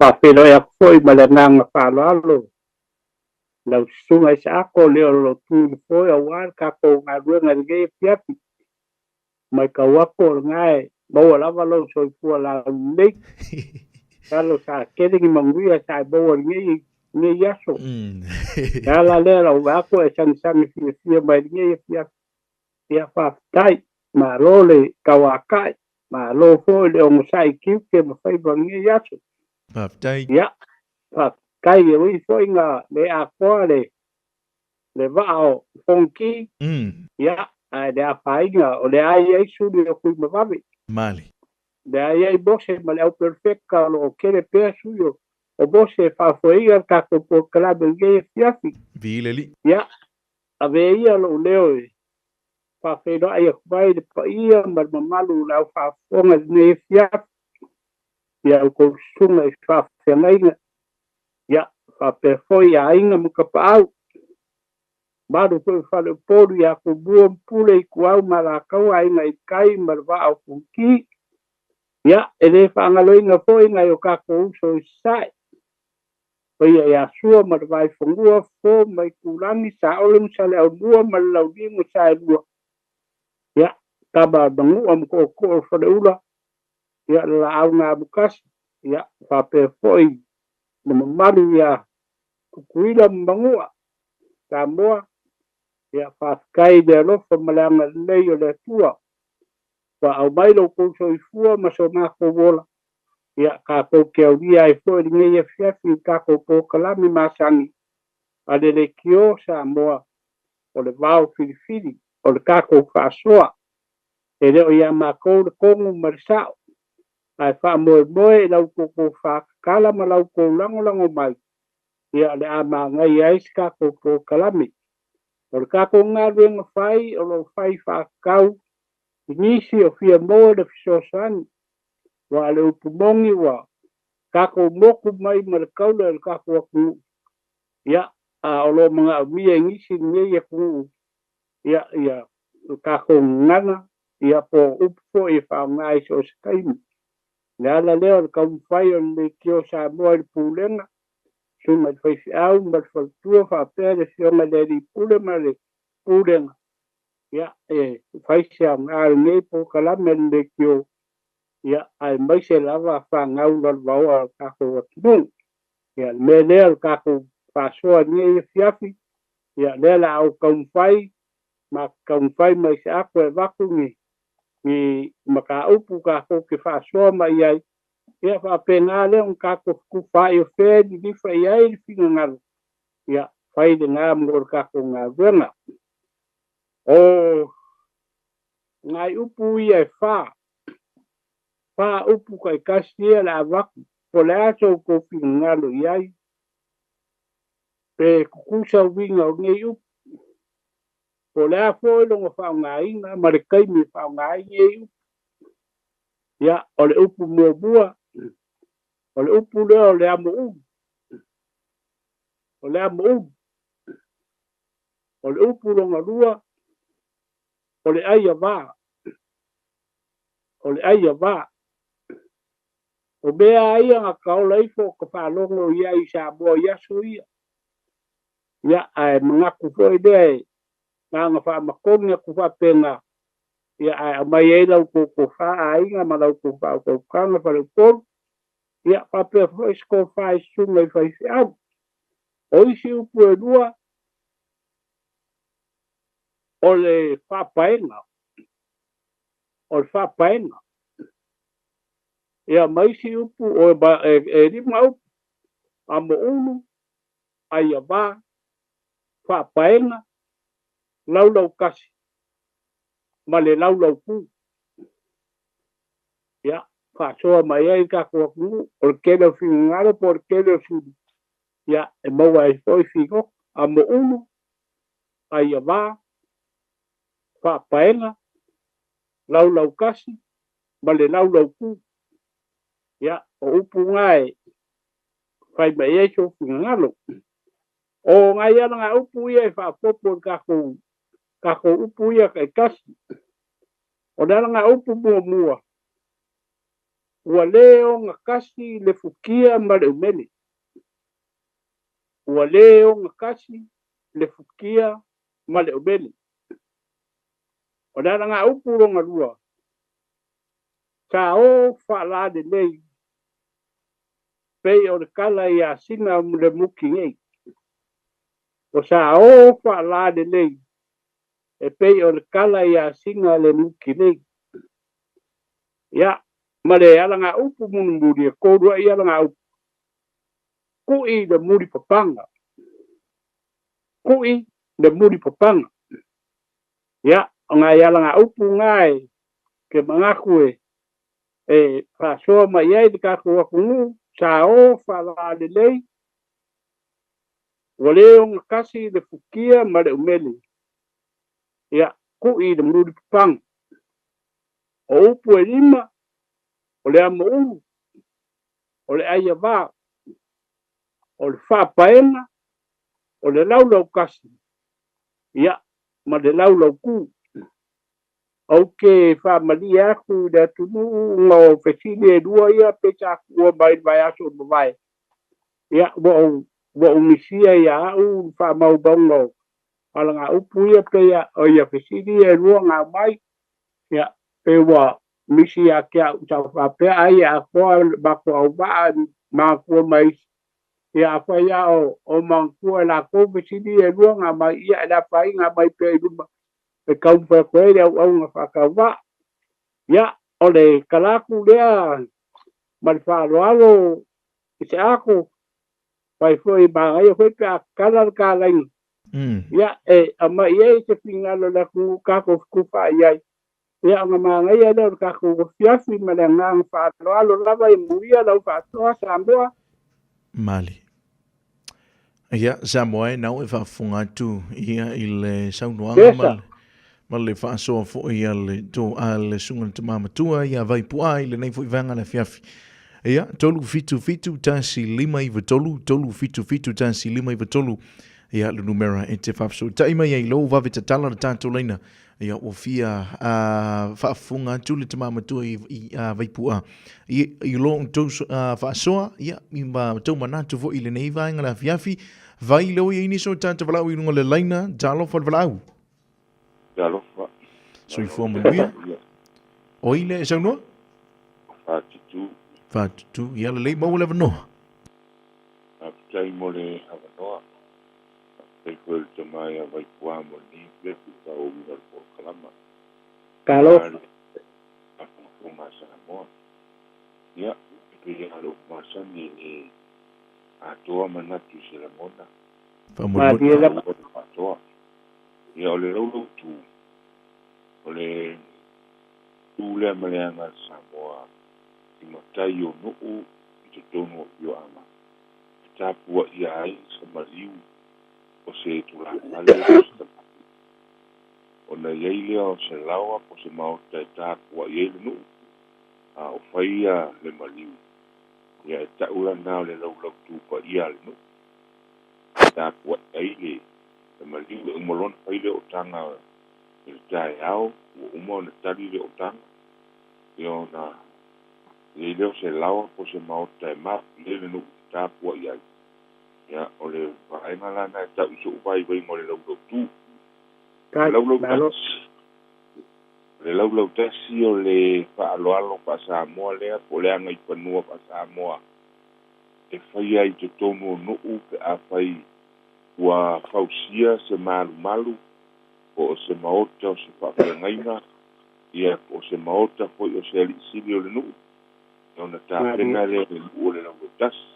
Faafeiloai atu foi ma le agaga faaaloalo lau susuga Isaako lea o lo o tu i le foe aua le tatou galuega i lenei afiafi. Matau atu o lena e maua lava lou soifua laulelei. Masalo sa tele ni manuia sa e maua i lenei aso. O le ala lea o lou vaai atu e sagisagi fiafia mai i lenei afiafi. Ia faafetai, malo le tauatai, malo foi le onosai i tiute ma faiva i lenei aso. Faafetai. Ia, faafetai e ui foi ina le atoa le vaa o Fonoti, ia, ae le afaina o lea e i ai suli o Tuimavave. Male. O lea e i ai Mose ma le au perofeta o lo o tele pea sui o Mose e faafoeina le tatou polokalame i lenei afiafi. Viia le Alii. Ia, ave ia lou leo e faafeiloai atu ai le paia ma le mamalu o le aufaafofoga i lenei afiafi, i a outou susuga i faafeagaiga, ia, faapea foi i aiga ma tapaau, mamalu foi o Faleupolu ia Tumua ma Pule, Ituau ma Alataua, Aiga i le Tai ma le Vaa o Fonoti. Ia, e le faagaloina foi nai o tatou uso i Sasae, paia ia Sua ma le Vaifanua, Fofo ma Aitulagi, Saole ma Saleaaumua ma le Launiu na Saelua, ia, Tama a le Manua ma Tootoo o le Faleula, ia, le Laau na Amotasi, ia, faapea foi le mamalu ia Tutuila ma Manua, Samoa, ia, faafetai i le alofa ma le agalelei o le Atua ua aumai lo outou soifua ma so matou ola, ia, tatou te aulia ai foi lenei afiafi i le tatou polokalame masani a le Leitio Samoa o le Vao Filifili o le tatou faasoa. E le o ia matou le tonu ma le sao, ae faamoemoe i la outou tofa tatala ma la outou lagolago mai, ia o le a manaia ai se tatou polokalame. O le tatou galuega fai o lo o fai faatatau i nisi o fia maua le fesoasoani, aua o le upu moni ua tatou motu mai ma le taula i le tatou atunuu, ia, a o lo o manaomia e nisi lenei atunuu, ia, ia le tatou gagana, ia po o upu foi e faaaoga ai so o se taimi. O le ala lea o le taumafai o le Leitio Samoa i le Pulega, susuga i le faifeau ma le faletua faapea le afioga i le alii pule ma le Pulega, ia, e fai se aoga o lenei polokalame a le Leitio, ia, aemaise lava fanau lalovaoa a le tatou atunuu. Ia, le mea lea o le tatou faasoa i lenei afiafi, ia, lea o le a ou taumafai ma taumafai mai se ato e avatu ni mataupu tatou te faasoa mai ai, ia faapena lea ona tatou fetufaai o fea e lilifa i ai le finagalo, ia fai lena mo le tatou galuega. O nai upu ia e fa, fa upu taitasi ia o le a avatu, po o le a so outou finagalo i ai, pe tutusa uiga o nei upu, po o le a foi lona faaaogaina ma le taimi e faaaoga ai nei upu. Ia, o le upu muamua, o le upu lea o le amoulu. O le amoulu. O le upu lona lua, o le ai ava. O le ai ava. O mea ia na taola ifo o ka faalogo i ai i Samoa i aso ia. Ia, ae manatu foi lea e na ona faamatoni atu faapena, ia, ae aumai ai lau tou tofa aiga ma lau tou faautautaga faleupolu, ia, faapea foi se tofa i susuga i faifeau. O isi upu e lua, o le faapaega, o le faapaega. Ia, ma isi upu, e lima upu, amoulu, aiava, faapaega, laulaukasi ma le laulaupu. Ia, faasoa mai ai le tatou atunuu, o le tele o finagalo po o le tele o suli, ia, e maua ai foi figota, amoulu, aiava, faapaega, laulaukasi ma le laulaupu. Ia, o upu na e fai mai ai sou finagalo. O nai ala upu ia e faaopoopo i tatou upu ia taitasi. O le ala upu muamua, Ua lē ogatasi le fukia ma le umele. Ua lē ogatasi le fukia ma le umele. O le alagaupu logalua, sa o faalalelei pei o le kala iā sina le muki nei. O sa o faalalelei e pei o le kala iā sina le muki nei. Ia, ma le alagaupu mulimuli e tolu ai alagaupu, ku'i le mulipapaga. Ku'i le mulipapaga. Ia, o nai alagaupu na e ke manatu e faasoa mai ai le tatou atunuu, sa o faalalelei, ua lē ogatasi le fukia ma le umele. Ia, ku'i le mulipapaga. O upu e 5, o le amoulu, o le aiavā, o le faapaega, o le laulaukasi, ia, ma le laulaukū. Ou te faamalie atu i le atunuu ona o fesili e 2 ia pe sa tuua mai le vaiaso ua mavae. Ia, ua ou misia ia au le faamaumauga o alagaupu ia pe o ia fesili e 2 na aumai. Ia, pe ua misi ia te au sa faapea ai e atoa matou auvaa manatua mai isi. Ia, afai lava o manatua e latou fesili e 2 na aumai, ia e le afaina aumai pea i luma e taumafai atu ai le auauna faatauvaa. Ia, o le tala atu lea ma le faaaloalo i se ako, fai foi manaia foi pe a tatala le talaina. Ia, e aumai ai se finagalo o le atunuu tatou fetufaai ai. Ia, ona manaia lea o le tatou afiafi ma le agaga faaaloalo lava e muia lau faasoa Samoa. Mali. Ia, Samoa e nau e faafofoga atu ia i le saunoaga ma le faasoa foi a le to a le susuga i le tama matua ia Vaipu'a i lenei foi vaega le afiafi. Ia, 377 1593, 377 1593, ia le numera e te faafesootai mai ai lou vave tatala le tatou laina. Ia, ua fia faafofoga atu le tama matua i Vaipu'a i lo outou faasoa, ia, i ma tou manatu foi i lenei vaega le afiafi. Vai le oi ai nisi o tatou valaau i luga o le laina, talofa le valaau. Talofa. Soifua manuia. O i le e saunoa? Faatutu. Faatutu, ia lelei maua le avanoa. Faafetai mo le avanoa. Faafetai foi i le tama ia Vaipu'a mo lenei afiafi i le faaauauina o le polokalama. Talofa. Faafogafoga a Samoa. Ia, e pei lava o le upu masani e le atoa manatu i se lagona. Faamolemole. Atoa. Ia, o le laulautu, o le tu lea ma le aga a le Samoa i matai o nuu i totonu o afioaga e tapuaia ai se maliu o se tulafale po o se tamai. Ona i ai lea o se laoa po o se maota e tapuai ai le nuu, a o faia le maliu, ia e tau lana o le laulautu paia a le nuu. E tapuai ai le maliu, e uma loa ona fai le ootaga i le taeao, ua uma ona tali le ootaga, ia ona i ai lea o se laoa po o se maota e mapu ai le nuu e tapuai ai. Ia, o le vaega lana e tau i so'u vaivaiga o le laulautu. Malo. O le laulautasi o le faaaloalo faa-Samoa lea po o le agaifanua faa-Samoa e faia i totonu o nuu pe afai ua fausia se malumalu po o se maota o se faafeagaiga, ia po o se maota foi o se aliisili o le nuu, ona tapena lea o le nuu o le laulautasi.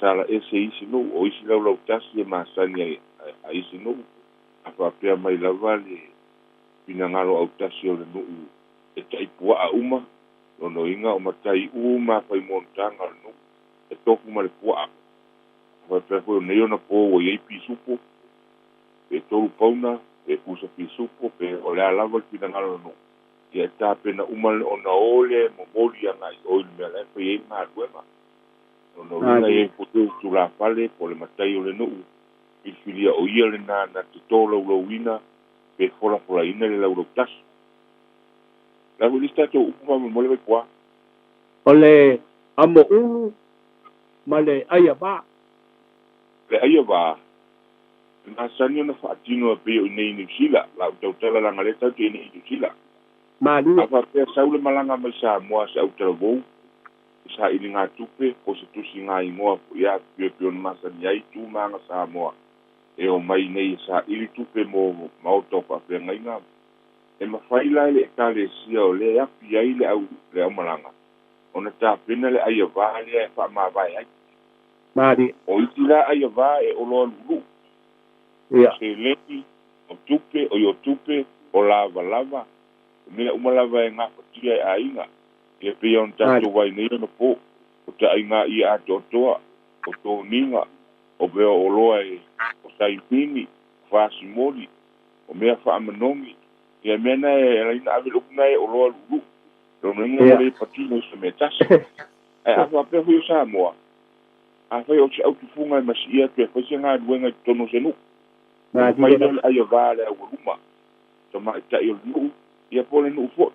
Sala ese isi nuu, o isi laulautasi e masani a isi nuu, a faapea mai lava le finagalo autasi o le nuu e taipuaa uma, lonoiga o matai uma fai monotaga o le nuu, e tofu ma le puaa. Faapea foi o nei ona po ua i ai pisupo, pe 3 pauna, pe pusa pisupo, pe o le a lava le finagalo o le nuu. Ia e tapena uma ona o lea e momoli agai o i le mea la e fai ai le galuega. Ona uiga i ai foi o tulafale po o le matai o le nuu, filifilia o ia lena na te tolaulauina pe folafolaina le laulautasi. La foi le isi tatou upu faamolemole Vaipu'a. O le amoulu ma le aiavā. Le aiavā, e masani ona faatino e pei o i inei i Niu Sila, o le a ou tautala leaga o lea tatou te i inei i Niu Sila. Malie. A faapea sau le malaga mai Samoa a se autalavou, se sailiga tupe po o se tusiga igoa foi e afifio e pei ona masani ai tu ma aga Samoa e omai nei e saili tupe mo maota o faafeagaiga. E mafai la e le Ekalesia o lea e api ai le au le aumalaga ona tapena le aiavā lea e faamavae ai. Malie. O isi la aiavā e oloa luuluu, o Ia. seleni, o tupe, oi o tupe, o lavalava, o mea uma lava e gafatia e aiga, ia pei ona Malie. tatou vaai nei ona po, o taaiga ia atoatoa, o toniga, o mea o oloa e o saimini, o fasimoli, o mea faamanogi, ia mea na e ala ai ona ave le upu na e oloa luuluu. Lona uiga ua Ia. le patino i se mea tasi. Ae a faapea foi o Samoa, afai o se autufuga e masiia atu e fai se galuega i totonu o se nuu, ona fai Malie. lea o le aiavā a le aualuma, tamaitai o le nuu, ia po o le nuu foi.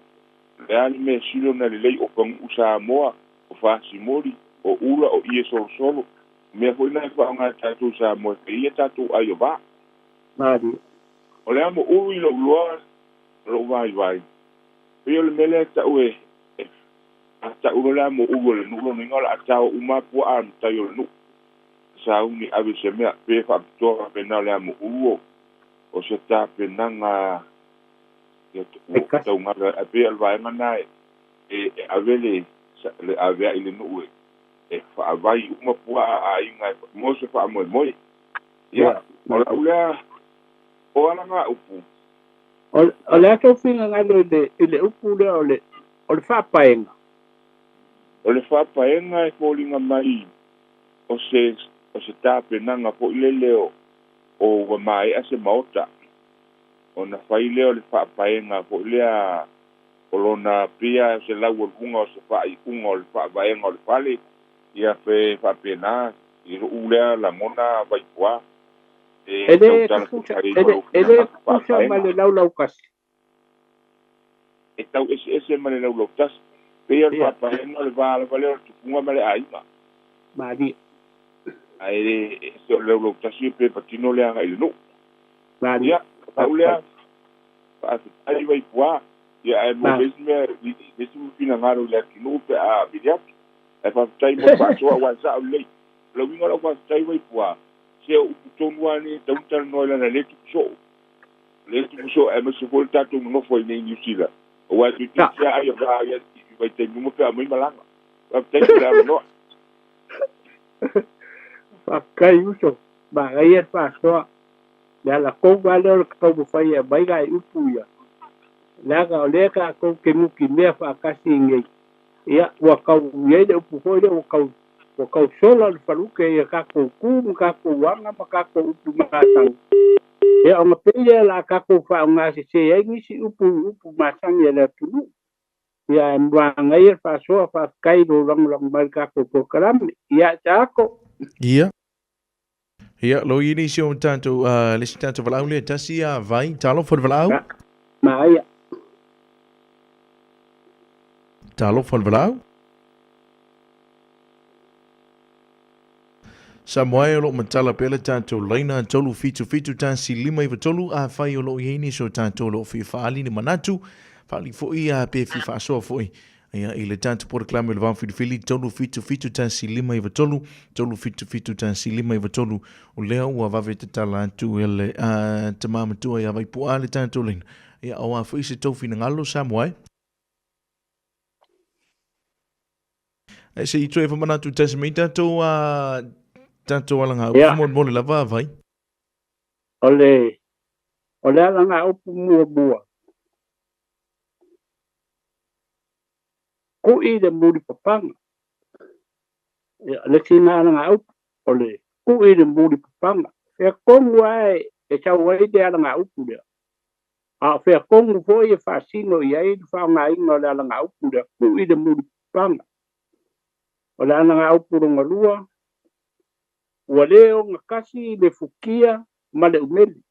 O le a le mea sili ona lelei o paguu Samoa, o fasimoli, o ula, o ie solosolo, o mea foi na e faaaoga e tatou i Samoa e fai ai a tatou aiavā. Malie. O le amoulu i lou iloa, o lou vaivai, pei o le mea lea e tau e, e, a tau loa le amoulu a le nuu, lona uiga o le a tao uma lava puaa a le matai o le nuu, sauni ave i se mea, pe faapitoa faapena o le amoulu o, o se tapenaga ia E ua kasi. taugata, ae pei o le vaega lena e, e, e ave le, le aveai i le nuu e, e faavai uma puaa a aiga e, mo se faamoemoe. Ia, Ia. o Malie. lau lea, o alaga upu. O le a tou finagalo i le upu lea o le faapaega? O le faapaega e foliga mai o se o se tapenaga foi lele o o ua maea se maota ona fai lea o le faapaega foi lea o lona pia o se laualuga o se faaiuga o le faavaega o le fale ia pe faapena i lou lea lagona Vaipua e E le tautala tutusa, tusa ai e ma le lou e le finagalo tutusa ma faapaega. le laulaukasi. E tau eseese ma le laulautasi. Pei o le Ia. faapaega o le va lava lea o le tupuga ma le aiga. Malie. Ae le ese o le laulautasi pe patino le agai i le nuu. Malie. Ia, pau Faafetai. lea, faafetai Vaipua, ia ae mo Ma le isi mea, le isi finagalo i le atunuu pe a vili atu. Ae faafetai mo le faasoa aua e sao lelei. O le uiga o lau faafetai Vaipua, se o upu tonu lava nei e tatau ona talanoa ai leaga o lea e tupu soo. O lea e tupu soo aemaise foi le tatou nonofo ai nei i Niu Sila, aua e Sa. toeitiiti lava aiavā i vaitaimi uma pe a aumai malaga. Faafetai mo le avanoa. Faafetai uso. Manaia le faasoa. Le ala tonu lava lea o le taumafai e aumai nai upu ia. Leaga o lea tatou te nutimea faatasi i nei. Ia, ua tau i ai le upu foi lea ua tau sola le falute ia tatou tu ma tatou aga ma tatou upu masani. Ia ona pei lea o le a tatou faaaogasese ai nisi upu i upu masani a le atunuu. Ia ae manaia le faasoa, faafetai i lou lagolago mai i le tatou polokalame. Ia, Taako. Ia. Ia, lo i nisi o tatou, le isi tatou valaau lea, tasi ia Vai, talofa i le valaau. Ia, manaia. Talofa i le valaau. Samoa e o lo o matala pea le tatou laina 377 1593, afai o lo o i ai nisi o tatou o lo o fia faaali ni manatu, faaali foi pe fia faasoa foi ia i le tatou polokalame o le Vao Filifili 377 1593, 377 1593. O lea ua vave tatala atu e le tama matua ia Vaipu'a le tatou laina. Ia, o a foi se tou finagalo Samoa e? Ae se i toe faamanatu tasi mai tatou tatou alagaupu Ia. molemole lava Vai. O le alagaupu muamua, ku'i le mulipapaga. Ia, o le isi lena alagaupu, o le ku'i le mulipapaga. Fea tonu lava e sau ai le alagaupu lea? A o fea tonu foi e faasino i ai le faaaogaina o le alagaupu lea, ku'i le mulipapaga? O le alagaupu lona lua, ua le ogatasi le fukia ma le umeli.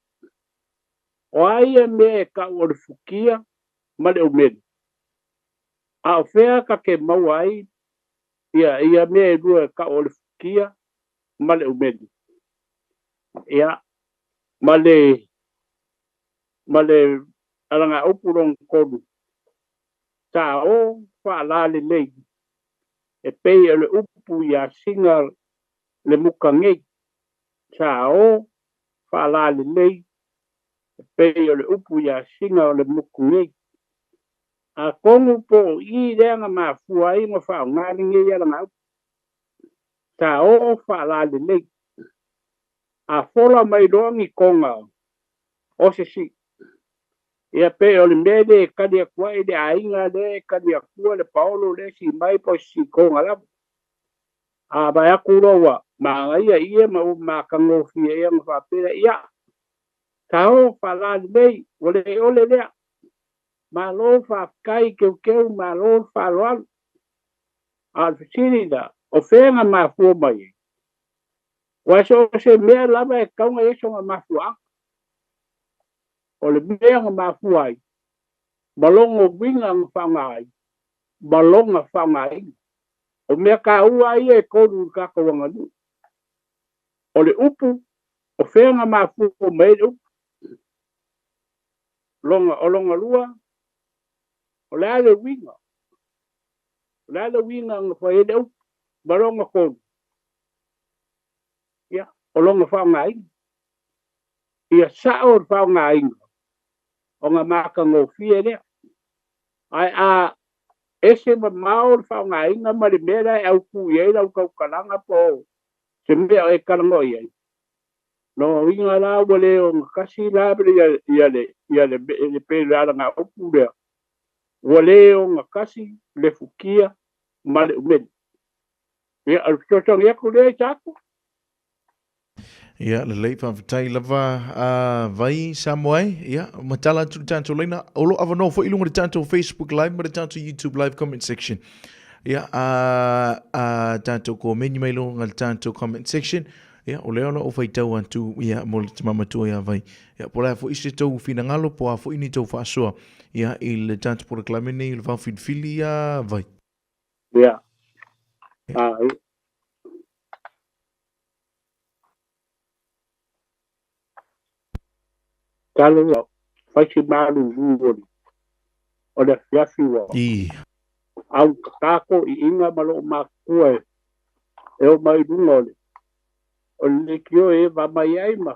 O a ia mea e tau o le fukia ma le umeli? A o fea ta te maua ai Ia ia mea e lua e ta'u o le fukia ma le umele. Ia ma le alagaupu lona tolu, sa o faalalelei e pei o le upu iā siga le mukagei. Sa o faalalelei e pei o le upu iā siga o le mukugei. Atonu po o i lea na mafua ai ona faaaoga lenei alagaupu. Sa o faalalelei. A fola mai loa ni toga o se sii, ia pei o le mea lea e tali atu ai le aiga lea e tali atua le paolo le esi mai po o se sitoga lava. A vaai atu loa ua manaia ia ma ua matagofie ia ona faapea, ia, sa o faalalelei, ua le ole lea. Malo faafetai keukeu, malo le faaaloalo. A o le fesili la, o fea na mafua mai ai? Aua so o se mea lava e tatau ona i ai sona mafuaaga. O le mea na mafua ai, ma lona uiga na faaaoga ai, ma lona faaaogaina. O mea taua ia e tolu i le tatou aganuu. O le upu, o fea na mafua mai ai le upu. Lona, o lona lua, o le a le uiga? O le a le uiga na fai ai le upu? Ma lona tolu, ia, o lona faaaogaina. Ia sa'o le faaaogaina ona matagofie lea. Ae a ese mamao le faaaogaina ma le mea la e autū i ai lau tautalaga po o se mea o e talanoa i ai, lona uiga la ua le ogatasi la ia le ia le le pei o le alagaupu lea, ua le ogatasi le fukia ma le umele. Ia, o le fesoasoani atu lea i Saako. Ia, lelei, faafetai lava a Vai Samoa e. Ia, matala atu le tatou laina. O lo avanoa foi i luga o le tatou Facebook Live ma le tatou YouTube Live comment section. Ia, a tatou komeni mai luga o le tatou comment section. Ia, o lea o lo o faitau atu ia mo le tama matua ia Vai. Ia, po o le a foi se tou finagalo, po o a foi ni tou faasoa ia i le tatou polokalame nei o le Vaofilifili ia Vai. Ia. A, Talo ua fai si malulu o le afiafi ua au tatā toʻiʻiga ma loo matua e oo mai i luga o le o le leitio e eva mai ai ma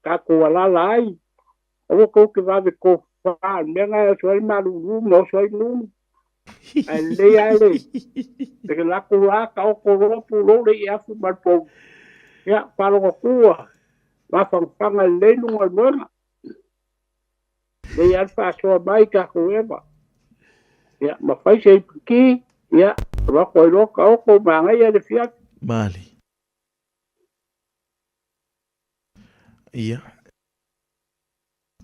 tatou alaala ai. Aua tou te vave tofafa, o le mea lena e oso ai le malulu ma oso ai nunu. Ae lelei lava le latou la taoto loa pulou le iafu ma le pou. Ia, faalogo atu ua mafanafana lelei luga o le moega. Lelei lava le faasoa mai tatou eva. Ia, ma fai se ipiki, ia, alu atu ai loa taoto manaia le afiafi. Mali. Ia.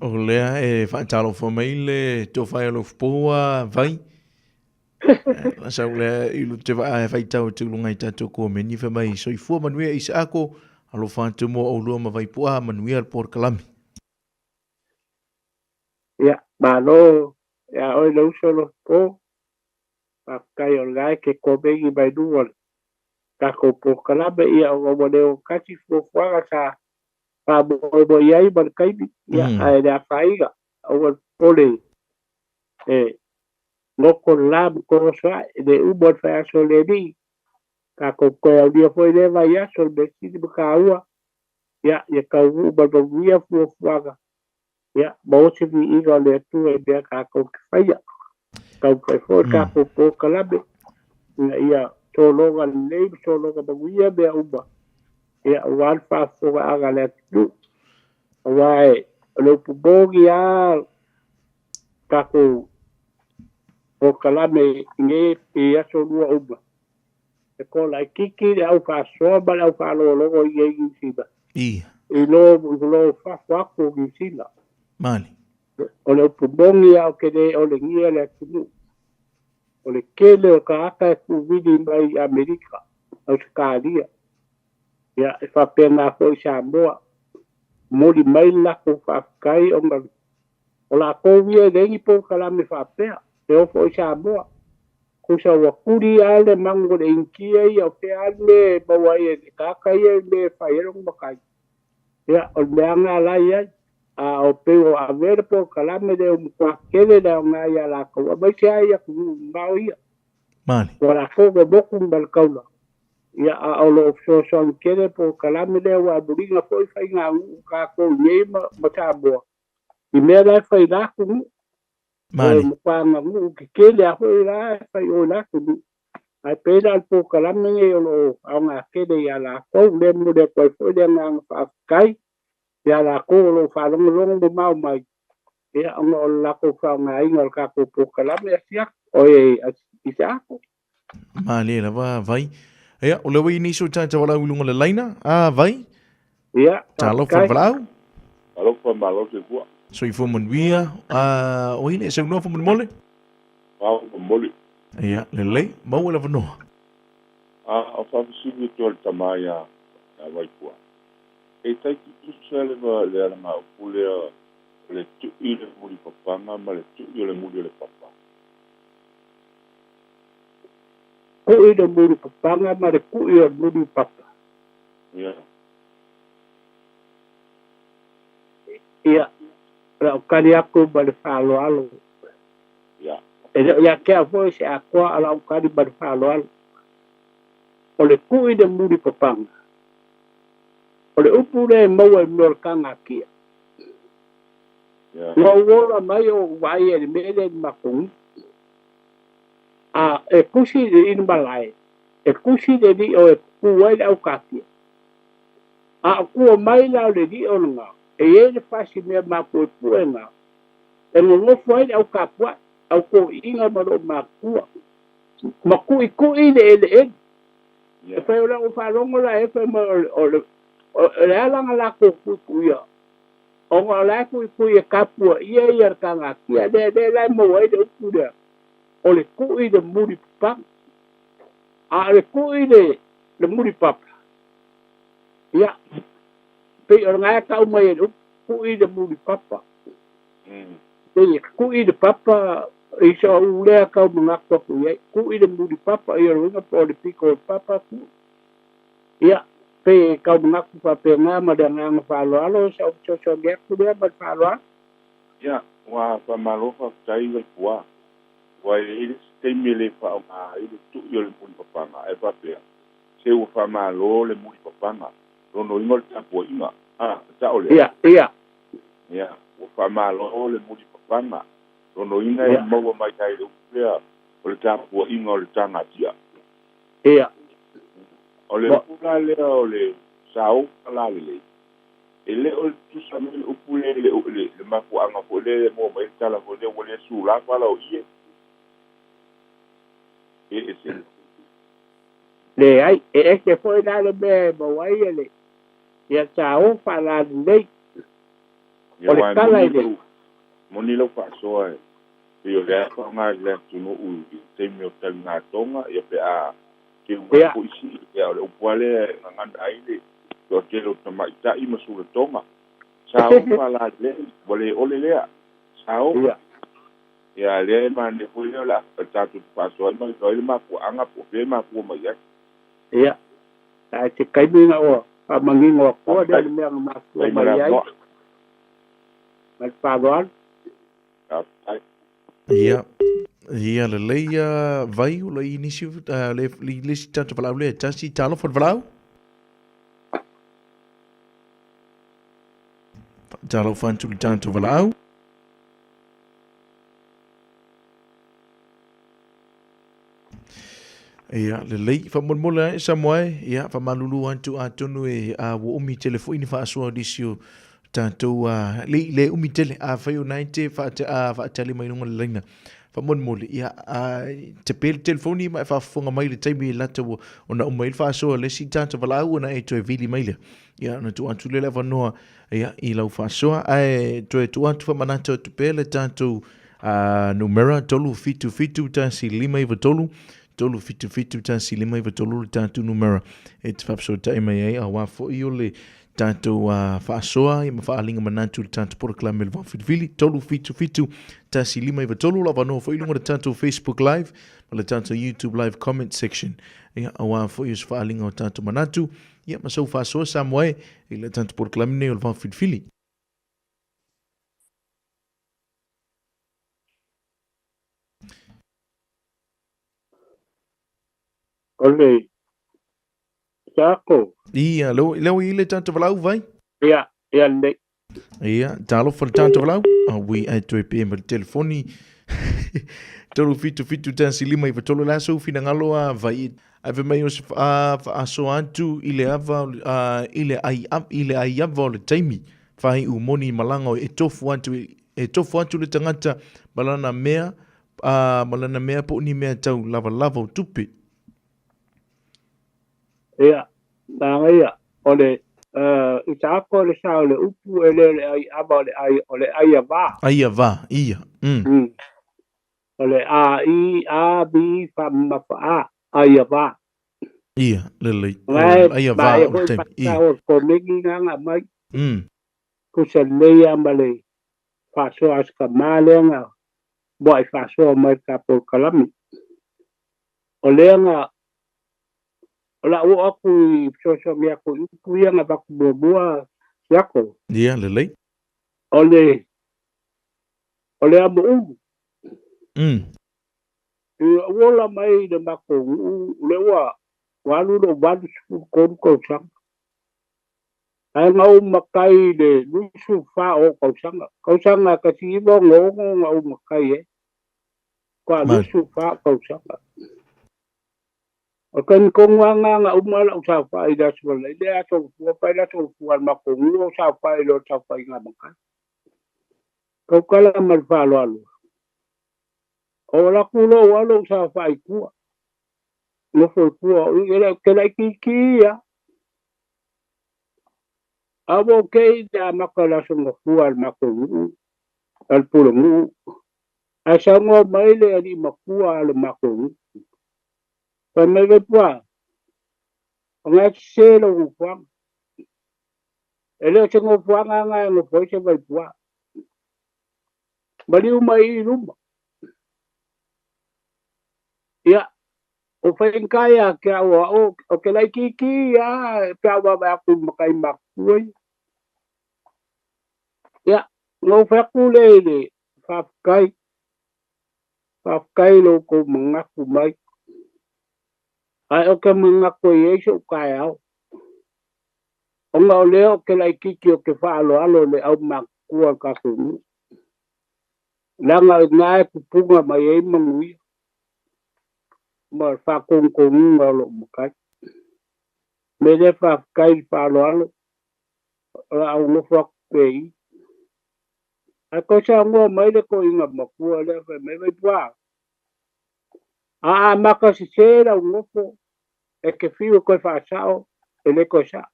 O lea e faatalofa mai le tofa e Alofapoa Vai. Sau lea i te vaa e faitau atu i luga i tatou komeni fai mai soifua manuia Isaako, alofa atu mo oulua ma Vaipu'a, manuia le polokalame. Ia, malo ia oe le uso Alofapo, faafetai o lena e te komeni mai luga o le tatou polokalame, ia ona ua le ogatasi fuafuaga sa faamoemoe i ai ma le taimi, ia ae le afaina, aua le popole e loto le la ma toloso ae, e le uma o le faiaso o le alii, tatou toe aulia foi lea vaiaso, le mea sili ma taua, ia, ia taunuu ma le manuia fuafuaga, ia, maua se viiga o le Atua i mea tatou te faia. Taumafai foi le tatou polokalame ina ia sologa lelei ma sologa manuia mea uma, ia, aua le faafofogaaga a le atunuu. Aua e, o le upu moni lava tatou polokalame i nei i aso lua uma, e toalaitiiti le au faasoa ma le au faalogologo i nei Niu Sila. I lo fafo atu o Niu Sila. Mali. O le upu moni lava ou te le olegia le atunuu. O le tele o tagata e tuuvili mai i Amerika, Ausetalia, ia e faapena foi i Samoa. Momoli mai le latou faafetai ona o latou ia e leai ni polokalame faapea, e oo foi i Samoa. Tusa ua kuli lava le magu o le Initia ia, o fea lava le mea e maua ai e le tagata ia le mea e fai ai lona matai. Ia, o le mea lava lena la e i ai. A o pei ua avea le polokalame lea ua matua tele le aoga ia latou, aemaise lava i atunuu mamao ia. Male. Ua latou le motu ma le taula. Ia, a o lo o fesoasoani tele le polokalame lea aua e muliga foi faiganuu tatou i inei ma Samoa i mea la e fai i la atunuu. Male. O le matua aganuu tetele lava foi la e fai i o i la atunuu. Ae pei la o le polokalame lenei o lo o aoga tele ia latou. Lea e momoli atu ai foi le agaga faafetai ia latou o lo o faalogologo mamao mai, ia, ona o le latou faaaogaina o le tatou polokalame asiasi, oi, Isaako. Malie lava Vai. Ia, o lea ua i nisi o tagata valaau i luga o le laina. A, Vai. Ia, Talofa faafetai. valaau. Talofa malo soifua. Soifua manuia. A, o ai le e saunoa faamolemole? Ao momoli. Ia, lelei. Maua le avanoa. A, o faafesili atu a le tama ia Vaipua. E tai tutusa le le alagaupu lea o le tui i le mulipapaga ma le tui o le muli o le papa. Kuʻi le mulipapaga ma le kuʻi o le muli papa. Ia. Ia, o le a ou tali atu ma le faaaloalo. Ia. E le o ia te au foi se atoa, a o le a ou tali ma le faaaloalo. O le kuʻi le mulipapaga, o le upu lea e maua i mea o le kagatia. Ia. Na ou ola mai o ou vaai ai i le mea lea i le matou nuu. A e tusi i le malae, e tusi le lio e tutu ai le aukatia. A o tua mai la o le lio lena, e i ai le fasi mea mapuepue lena, e nonofo ai le au kapuaʻi, au toeaiina ma lou matua, ma tuʻituʻi le eleele. E fai o lau faalogo la e fai mai o le o le ala na latou tuituia ona o la e tuitui e tapuaia ia le kagatia lea lea la e maua ai le upu lea o le tui le muli papaga. A o le tui le le muli papa, ia, pei o lena e tau mai ai le upu, tui le muli papa. Pei e tui le papa i soʻu lea tau manatu atu i ai, tui le muli papa, ia o le uiga po o le pito o le papa tui. Ia, pei e tau manatu faapena ma le agaga faaaloalo, sa ou fesoasoani atu lea ma le faaaloalo. Ia, ua faamalo faafetai Vaipua. Aua e i ai le isi taimi e le faaaoga ai le tui o le mulipapaga, ae faapea, se ua faamalo le mulipapaga, lona uiga o le tapuaiga. A, e sao lea? Ia, ia. Ia, ua faamalo le mulipapaga, lona uiga e maua mai ai le upu lea o le tapuaiga o le tagatia. Ia. O le upu la lea o le saofa lalelei, E le o le tutusa mai le upu lea i le, le, le mafuaaga foi lea e maua mai ai le tala foi lea ua le sula fala o ie. E ese. Leai, e ese foi la le mea e maua ai e le, ia sa o faalalelei. Ia O le aua e tala moni i le. lau, moni lau faasoa e pei o lea faaaoga i le atunuu i le taimi o taligatoga, ia pe a teu mai foi sii, ia o le upu lava lea e gagana ai le toatele o tamaitai ma sulatoga. Sa o faalalelei, ua le ole lea. Sa o. Ia lea e manaia foi lea o le a tatou te faasoa ai ma iloa ai le mafuaaga po o fea e mafua mai ai. Ia, ae se taimi ina ua faamanino atua lea le mea na mafua mai ai ma le faaaloalo. Faafetai. Ia, ia lelei ia vai o le nisi le le isi tagata valaau lea e tasi talofa le valaau. Talofa atu le tagata valaau. Ia, lelei, faamolemole ae Samoa e, ia, faamalulu atu atonu e a ua umi tele foi ni faasoa o nisi o tatou a le le umi tele afai o na e te faatali mai luga o le laina faamolemole ia a te pe le telefoni ma e faafofoga mai i le taimi e lata ua ona uma ai le faasoa a le isi tagata valaau ona e toe vili mai lea ia ona tuu atu lea le avanoa ia i lau faasoa ae toe tuu atu faamanatu atu pea le tatou numera 377 159 377 159 le tatou numera e te faafesootai mai ai aua foi o le tatou faasoa ia ma faaaliga manatu i le tatou polokalame o le Vaofilifili 377 1593 o lo o avanoa foi i luga o le tatou Facebook Live ma le tatou YouTube Live comment section ia aua foi o se faaaliga o tatou manatu ia ma sou faasoa Samoa e i le tatou polokalame nei o le Vaofilifili. O le Sako. Ia, lea ua i le tatou valaau vai. Ia, ia lelei. Ia, talofa le tatou valaau. Aui, ae toe pe ma le telefoni. 377 1 5 3 le a sou finagalo a vai. Ae fai mai o se faasoa atu i le ava i le ai i le ai ava o le taimi. Faaiu moni malaga e tofu atu e tofu atu le tagata ma lana mea ma lana mea po o ni mea tau lavalava o tupe. Ia, manaia, o le, i ta ako le sa o le upu e le o le ai ava o le ai, o le ai ava. Ai ava, ia, mm. Mm. O le A I A B fa ma fa A, ai ava. Ia, lelei. O ai ava o le taimi. Ia. O komegi nganga mai. Mm. Pusa lelei a ma le faasoa a se tama lea na mua'i faasoa mai le tatou kalami. O lea na o le a ou oo atu i fesoasoani atu i upu ia na avatu muamua siako. Ia, lelei. O le o le amo ulu. Mm. I lou ola mai i le matou nuu, o lea ua ua alu lou 83 tausaga. Ae na ou matai i le 24 o tausaga. Tausaga 1966 na ou matai ai. Kwa 24 tausaga. O taimi tonu lava lena na uma lau saofai i le Aso Faraile le aso fua fai le aso fua a le matou nuu o saofai i lo le saofaiga a matai. Tautala ma le faaaloalo. O alu atu loa ua alu ou saofai i tua. Nofo i tua o i e ke laitiiti ia. A ua ou te i le amata o le Aso Gafua a le matou nuu, a le pulenuu. Ae saunoa mai le alii matua a le matou nuu. Fai mai Vaipua, o na e sese lou nofoaga. E le o se nofoaga na e nofo ai se Vaipua. Maliu mai i luma. Ia, o faigata ia te au o au, o ke laitiiti ia pe a ou vaavaai atu i matai matutua ia. Ia, na ou fai atu lea i le faafetai, faafetai i lo outou manatu mai. Ae ou te manatu e i ai so'u taeao, ona o lea ou te laitiiti ou te faaaloalo i le aumatutua o le tatou nuu. Leaga o i ina e pupuna mai ai manuia ma le faatonutonuga o lou matai. O le mea lea faafetai i le faaaloalo, o le a ou nofo atu pea i i. Ae toe saunoa mai le toeaina matua lea fai mai, Vaipua, a amata sese lau nofo, e te fiu e toe faasao, e le toe sao.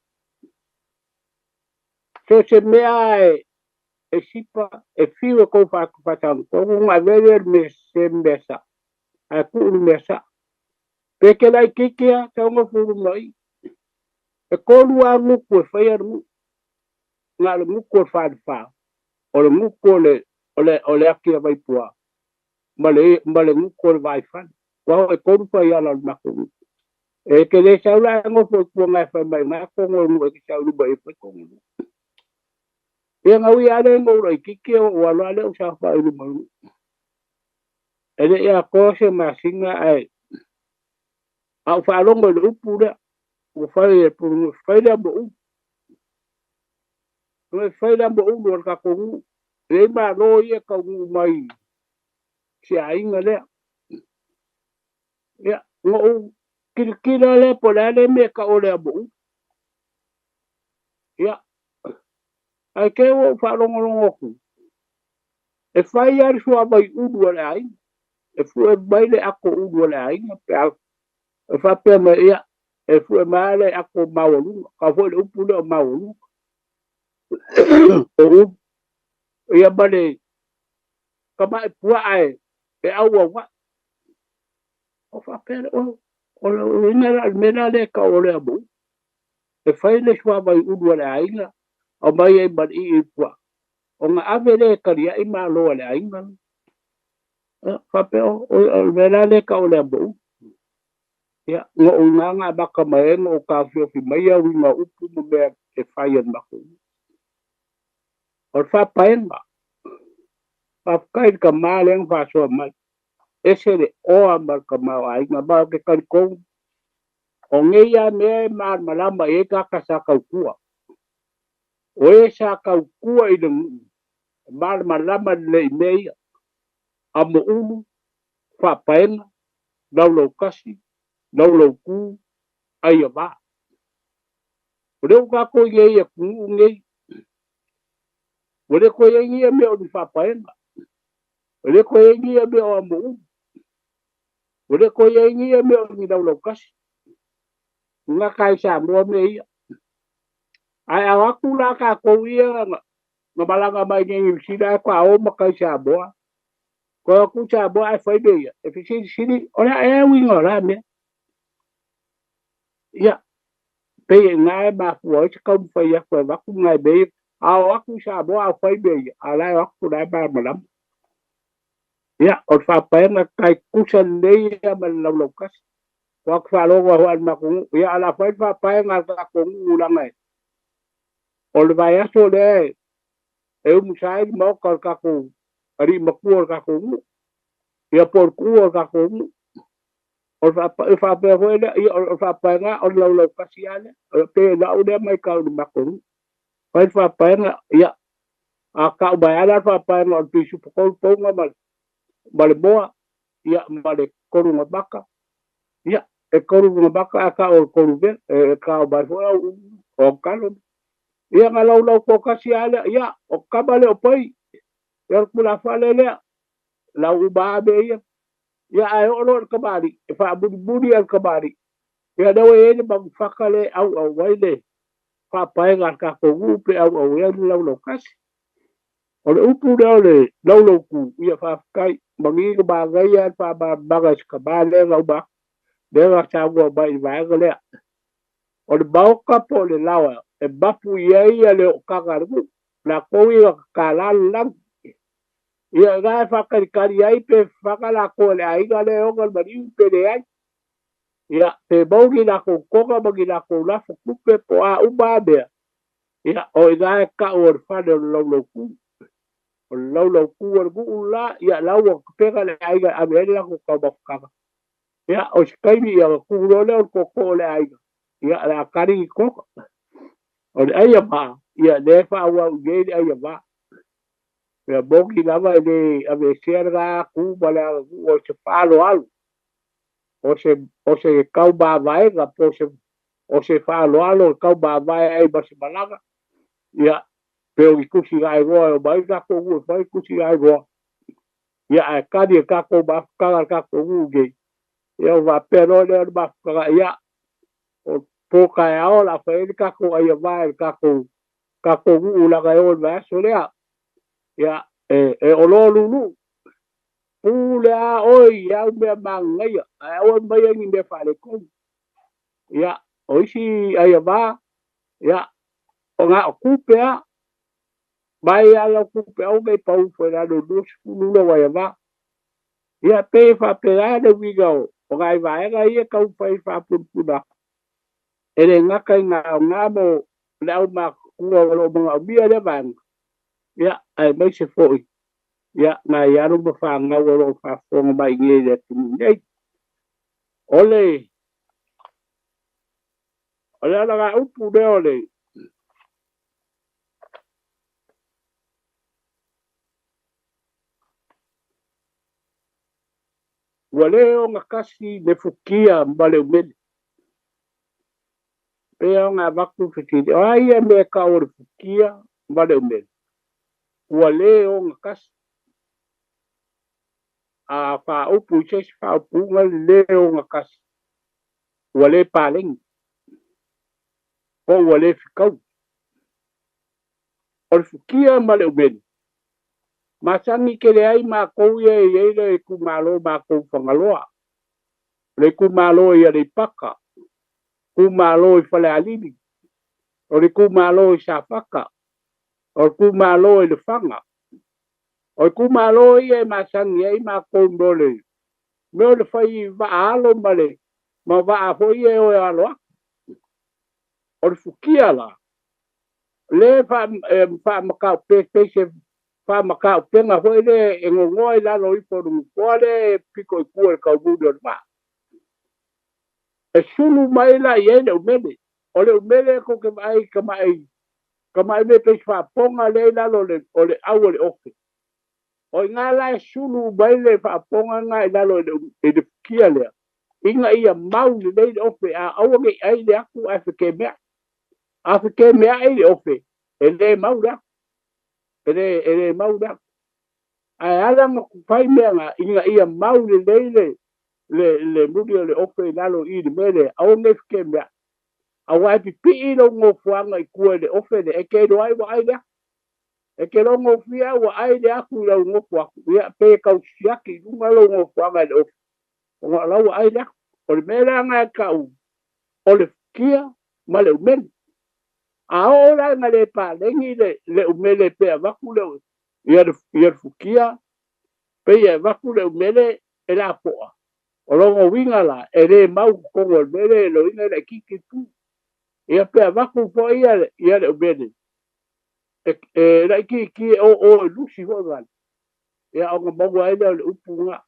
So o se mea e e sipa, e fiu e kou faatagotonu ona avea lea o le mea sese ma mea sao, ae tuu le mea sao. Pe ke laitiiti lava, tau nofo i luma i i. E tolu lava gutu e faia le nuu. Na o le gutu o le falefa, o le gutu o le, o le, o le ati a Vaipua, ma le, ma le gutu o le Vaifale. Ua e tolu faiala o le matou nuu. E te le sau la e nofo i tua na e fai mai na tonu o le nuu e te sau i luma i e fai tonu nuu. Ia na ui lava lea ina ou laitiiti ou alu lava lea ou saofai i luma o le nuu. E le i atoa se masina ae a ou faalogo i le upu lea ua fai e Pulunui, fai le amo ulu. Fai le amo ulu o le tatou nuu. E i ai malo ia e taunuu mai se aiga lea. Ia, na ou tilotilo lea po o le a le mea e tau o le amo ulu. Ia, ae te i ua ou faalogologo atu, e fai lava le suavai ulu a le aiga. E fue mai le ato ulu a le aiga pe a e faapea mai, ia, e fue mai le ato maualuga. Tau foi le upu lea o maualuga. O ulu. Ia ma le tamai puaa e auauai. O faapea lea, o le uiga la o le mea la lea e tau o le amo ulu. E fai le suavai ulu a le aiga, aumai ai ma le ii i puaa, ona ave lea e taliai malo a le aiga. Faapea, o le mea la lea e tau o le amo ulu. Ia, na ou iga na amata mai ai ona ou taofiofi mai ia uiga o upu ma mea e fai a le matou nuu. O le faapaega, faafetai i le tama lea na faasoa mai, ese le oa ma le tamaoaiga, ma ou te talitonu, o nei lava mea e malamalama i ai tagata sa tautua. O e sa tautua i le nuu, e malamalama lelei i mea ia, amo ulu, faapaega, laulautasi, laulautu, aiava. O lea ua tatou i ai i atunuu nei, ua le toe i ai ni ia mea o ni faapaega, ua le toe i ai ni ia mea o amo ulu, ua le toe i ai ni ia mea o ni laulautasi. Ua gata ai i Samoa mea ia. Ae a o atu la tatou ia na malaga mai nei i Niu Sila ae faatoa o matai i Samoa, toe o atu i Samoa ae fai mea ia, e fesilisili, o le a ea uiga o la mea? Ia, pei e i ina e mafua ai se taumafai atu e avatu nai mea ia. A o atu i Samoa a fai mea ia, a o la e o atu o la e malamalama. Ia, o le faapaega tai tutusa lelei lava ma le laulautasi. Ua atu faalogo lava foi i le matou nuu. Ia, a o le a fai le faapaega a le tatou nuu leaga o le vaiaso lea e umusa ai le maota o le tatou alii matua o le tatou nuu, ia po o le tuua o le tatou nuu. O le faapea foi lea, ia o le faapaega o le laulautasi lava lea. E pei o lau lea matau i le matou nuu. Fai le faapaega, ia, a tau mai lava la le faapaega o le pisupo tolu pouga ma le moa, ia, ma le tolu na maka, ia, e tolu na maka a tau o le tolu vela, e tau mai foi au o talo. Ia, na laulau toatasi lava lea, ia, o tama lea o Pai, ia o le tulafale lea, lau uma lava mea ia. Ia, ae oo loa i le tamalii, e faamulimuli lava i le tamalii. Ia, lea ua i ai le manufata lea e auau ai le faapaega a le tatou nuu pe auau ai le laulautasi. O le upu lea o le laulautu, ia faafetai, manino manaia le faamalamalamaga i si tama lea na uma atu, lea na saunoa mai i le vaega lea. O le maota po o le laoa e mapu i ai le ootaga a le nuu, latou ia na tatala le lagi. Ia ina e faatalitali ai pe faga latou e le aiga lea e ona le maliu pe leai. Ia, pe maua ni latou toga ma ni latou lafo tupe po o a uma lava mea, ia, o i ina e tau o le fale o le laulautu. O le laulautu o le nuu le la, ia, la ua tapena le aiga e ave ai le latou taumafataga. Ia, o se taimi, ia, ona tu loa lea o le tootoo o le aiga, ia, o le a tali ni toga. O le ai a vaa, ia, lea e faaauau i nei le ai a vaa. Ia moni lava e le aveesea lena tu ma le aganuu o se faaaloalo, o se taumavaega po o se faaaloalo e taumavae ai ma se malaga. Ia, pe o ni tusi gaegoa e omai le tatou nuu e fai tusi gaegoa. Ia, ae tali e tatou mafutaga le tatou nuu nei. Ia, ona faapea loa lea o le mafutaga, ia, o po taeao o le a fai ai le tatou ai a e le tatou nuu leaga e o i le vaiaso lea. Ia, e olo lulu. Pule a oe i au mea magagaia, ae aua ne aumaia ni mea faaletonu. Ia, o isi ai a ia, o na o tupe a, mai a lau tupe aua ne i pau ifo i lalo i le 20 lou ai a. Ia, pei e faapena le uiga o nai vaega ia e taumafai e faapunapuna atu. E le gata i gaoga mo le aumatutua o lo o manaomia lea vaega, ia, aemaise foi ia nai alo ma fanau o lo o faafofoga mai nei i le atunuu nei. O le alagaupu lea o le ua le ogatasi le fukia ma le umele. Pei ona avatu fesili, o a ia mea e tau o le fukia ma le umele? Ua le ogatasi. A faaupu i se isi faaupuga le le ogatasi, ua le paleni, po ua le fetaui. O le fukia ma le umele, masani tele ai matou ia e i ai le itumalo matou Fagaloa, le itumalo i Aleipata, itumalo i Falealili, O le itumalo i Safata, o le itumalo i Lefaga. O itumalo ia e masani ai matou mo le mea o le fai vaa alo ma le ma vaa foi ia e o e alo atu. O le fukia la, le faamataupe pei se faamataupega foi lea e gogoa i lalo ifo o le nofoa lea e pito i tua i le taumuli o le vaa. E sulu mai la i ai le umele. O le umele tou te vaai i tamai tamai mea pei se faapoga lea i lalo o le au o le ofe. O i ina la e sulu mai le faapoga lena i lalo i le fukia lea, ina ia mau lelei le ofe, a aua ne i ai le atu ae fekemeai. A fekemeai le ofe, e le mau le atu. E le mau le atu. Ae ala ona fai mea na, ina ia mau lelei le muli o le ofe i lalo i le mea lea, aua ne i fekemeai. Aua e pipii lou nofoaga i tua i le ofe lea, e te iloa ai ua ai le atu. E te logofia ua ai le atu i lau nofo atu, ia pe tau siaki i luga lou nofoaga i le ofe, ona o la ua ai le atu. O le mea la lena e tau o le fukia ma le umele. A oo la ina le paleni le umele pe avatu le ia le fukia, pe ia avatu le umele e lapoa. O lona uiga la, e le mau i totonu o le mele, lona uiga e laitiiti tu. Ia pe avatu foi ia le umele, e laitiiti e o e lusi foi vale. Ia ona maua ai lea o le upu lena.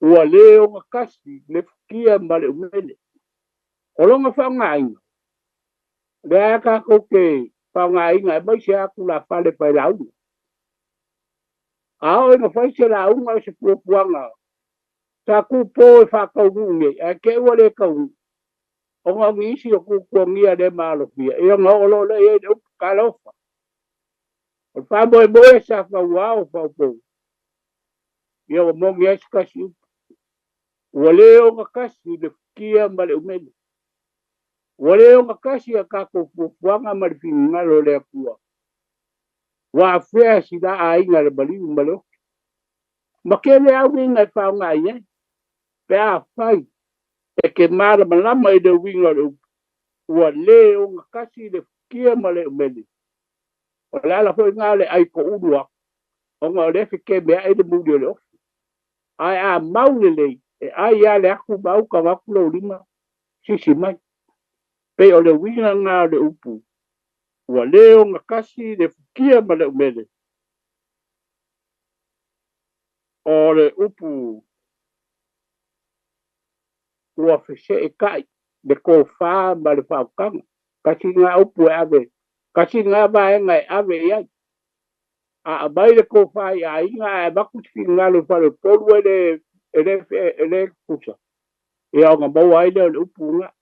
Ua le ogatasi le fukia ma le umele. O lona faaaogaina, lea tatou te faaaogaina aemaise lava tulafale fai lauga. A oo ina fai se lauga o se puapuaga, sa tupo e faataunuu nei, ae te i ua le taunuu, ona o nisi o tuatuagia le maalofia, ia ona oo loa lea i ai le upu talofa. O le faamoemoe sa fauao faopou, ia ua moni ai se tasi upu. Ua le ogatasi le fukia ma le umele. Ua le ogatasi a tatou fuafuaga ma le finagalo o le Atua. Ua afea sila aiga le maliu ma le ofi. Ma tele au uiga e faaaoga i ai, pe afai e te malamalama i le uiga o le upu, ua le ogatasi le fukia ma le umele. O le ala foi lena o le ai toulu atu, ona o lea fekemeai le muli o le ofi. Ae a mau lelei, e ai lava le atu ma uta avatu lou lima, sisi mai. Pei o le uiga lena o le upu, ua le ogatasi le fukia ma le umele. O le upu ua feseetai le tofa ma le faautaga. Tasi lena upu e ave, tasi lena vaega e ave i ai. A aumai le tofa i aiga ae avatu se finagalo i faleupolu e le tutusa, ia ona maua ai lea o le upu lena.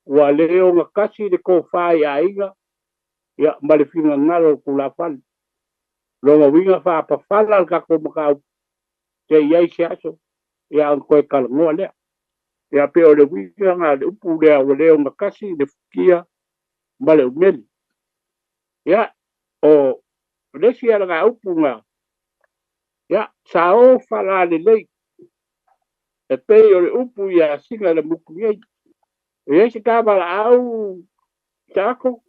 Ua le ogatasi le tofa i aiga ia ma le finagalo o le tulafale. Lona uiga faapafala le tatou mataupu se i ai se aso ia ona toe talanoa lea. Ia pei o le uiga lena o le upu lea ua le ogatasi le fukia ma le umele. Ia o le isi alagaupu na, ia sa o faalalelei e pei o le upu ia sina le mutu nei. E i ai se tavalaau Sako?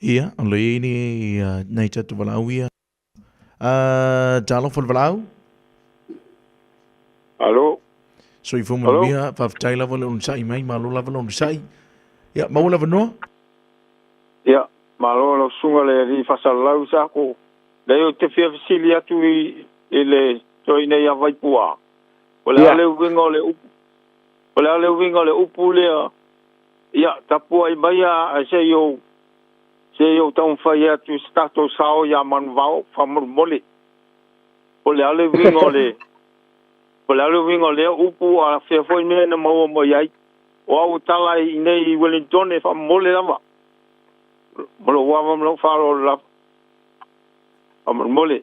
Ia, o le i nei nei tatou valaau ia. Talofa le valaau. Alo. Soifua manuia, faafetai lava le onosai mai, malo lava le onosai. Ia, maua le avanoa. Ia, malo lau susuga le alii faasalalau Sako. Leai ou te fia fesili atu i le toeaina ia Vaipua, o le a le uiga o le upu, o le a le uiga o le upu lea, ia, tapuai mai ae se i ou, se i ou taumafai atu i se tatou sao ia Manuvao, faamolemole. Po o le a le uiga o le, po o le a le uiga o lea upu, a fea foi mea na maua mai ai. O au e tala i inei i Wellington e faamomole lava. Ma lou ava ma lou faaaloalo lava. Faamolemole.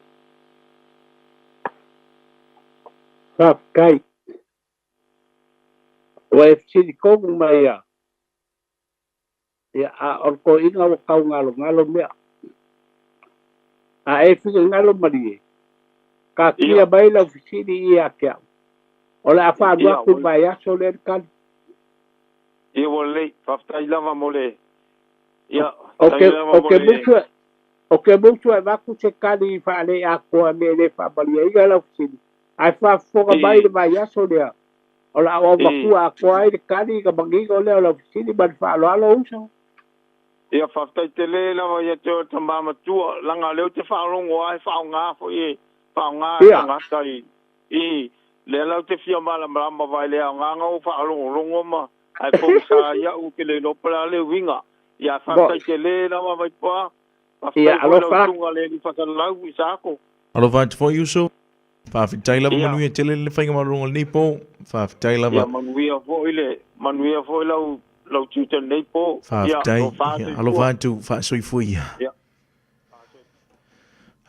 Faafetai. Ua e fesili tonu mai ia, ia a o le toeaina ua tau galogalo mea. A e finagalo malie, taatia mai lau fesili ia te au. O le a faalu atu i le vaiaso lea le tali. Ia ua lelei. Faafetai lava mo le Ia, Ou te, faafetai lava ou mo te le. mutu e, ou te mutu e avatu se tali faale-atoa i mea e le faamalieina lau fesili, ae faafofoga mai i le vaiaso lea, o le a ou avatua atoa ai le tali ona manino lea o lau fesili ma le faaaloalo uso. Ia, faafetai tele lava ia te oe tama matua, leaga o lea ou te faalogo lava e faaaoga foi e faaaoga e tagata i, i, lea la ou te fia malamalama vai le aoga na ou faalogologo ma ae pogisa ai au ou te le iloa po o le a le uiga. Ia, faafetai tele lava Vaipoa, faafetai foi lau susuga le Alii Fasalau Isaako. Alofa atu foi uso. Faafetai lava manuia tele le faigamalo o lenei po. Faafetai lava. Ia manuia foi le manuia foi lau lau tiute lenei po. Faafetai. Ia alofa atu faasoifua ia. Ia.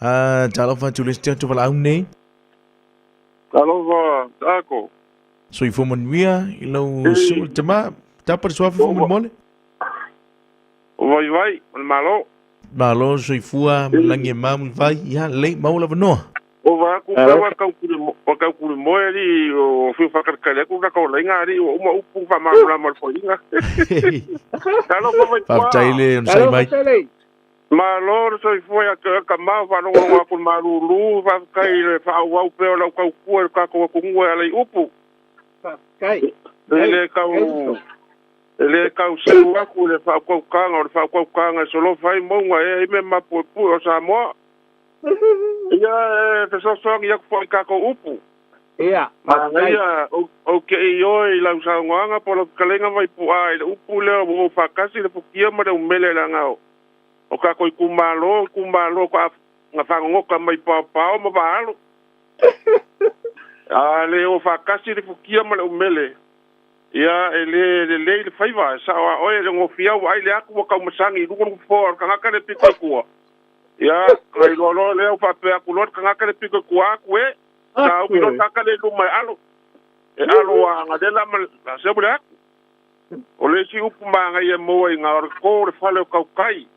Ah, talofa atu le isi atu valaau nei. Talofa Tako. Soifua manuia i lau susuga tama. Tapa le suafa faamolemole. O Vaivai, o le Malo. Malo soifua ma lagi e mamu vai. Ia, lelei, maua le avanoa. O va aku pe wa kau kule wa kau kule moe ali o fiu whakarekare aku na kau lainga ali o uma upu wha māmurama le poinga. Talofa vai pua. Faafetai le onosai mai. Malo le soifua ia te oe ka mau whaalongolongo aku le malūlū whawhetai i le whaauau pea o lau taukua i le tātou atunuu e ala i upu. Faafetai. E le tau E le tau seu aku i le faautautaga o le faautautaga e solofa ai mauga e ai mea mapuepue o Samoa. Ia e fesoasoani atu foi i tatou upu. Ia, faafetai. Manaia, ou te ioe i lau saunoaga po o lau fetalaiga Vaipuaa i le upu lea ua ou faatasi le futia ma le umele leaga o tatou itumalo, itumalo na fagogota mai paopao ma vaaalo. A le o faatasi le futia ma le umele, Ia, e le lelei le faiva, e sao a oe, e le gofia ua ai le atu ua taumasagi i luga o le nofoa o le tagata le pito i tua. Ia, na iloa loa lea ua faapea atu loa le tagata le pito i tua atu e, sa uki loa le tagata le i luma e alo. E alo a galela ma le seu le atu. O le isi upu manaia e maua i ina o le to o le fale o tautai.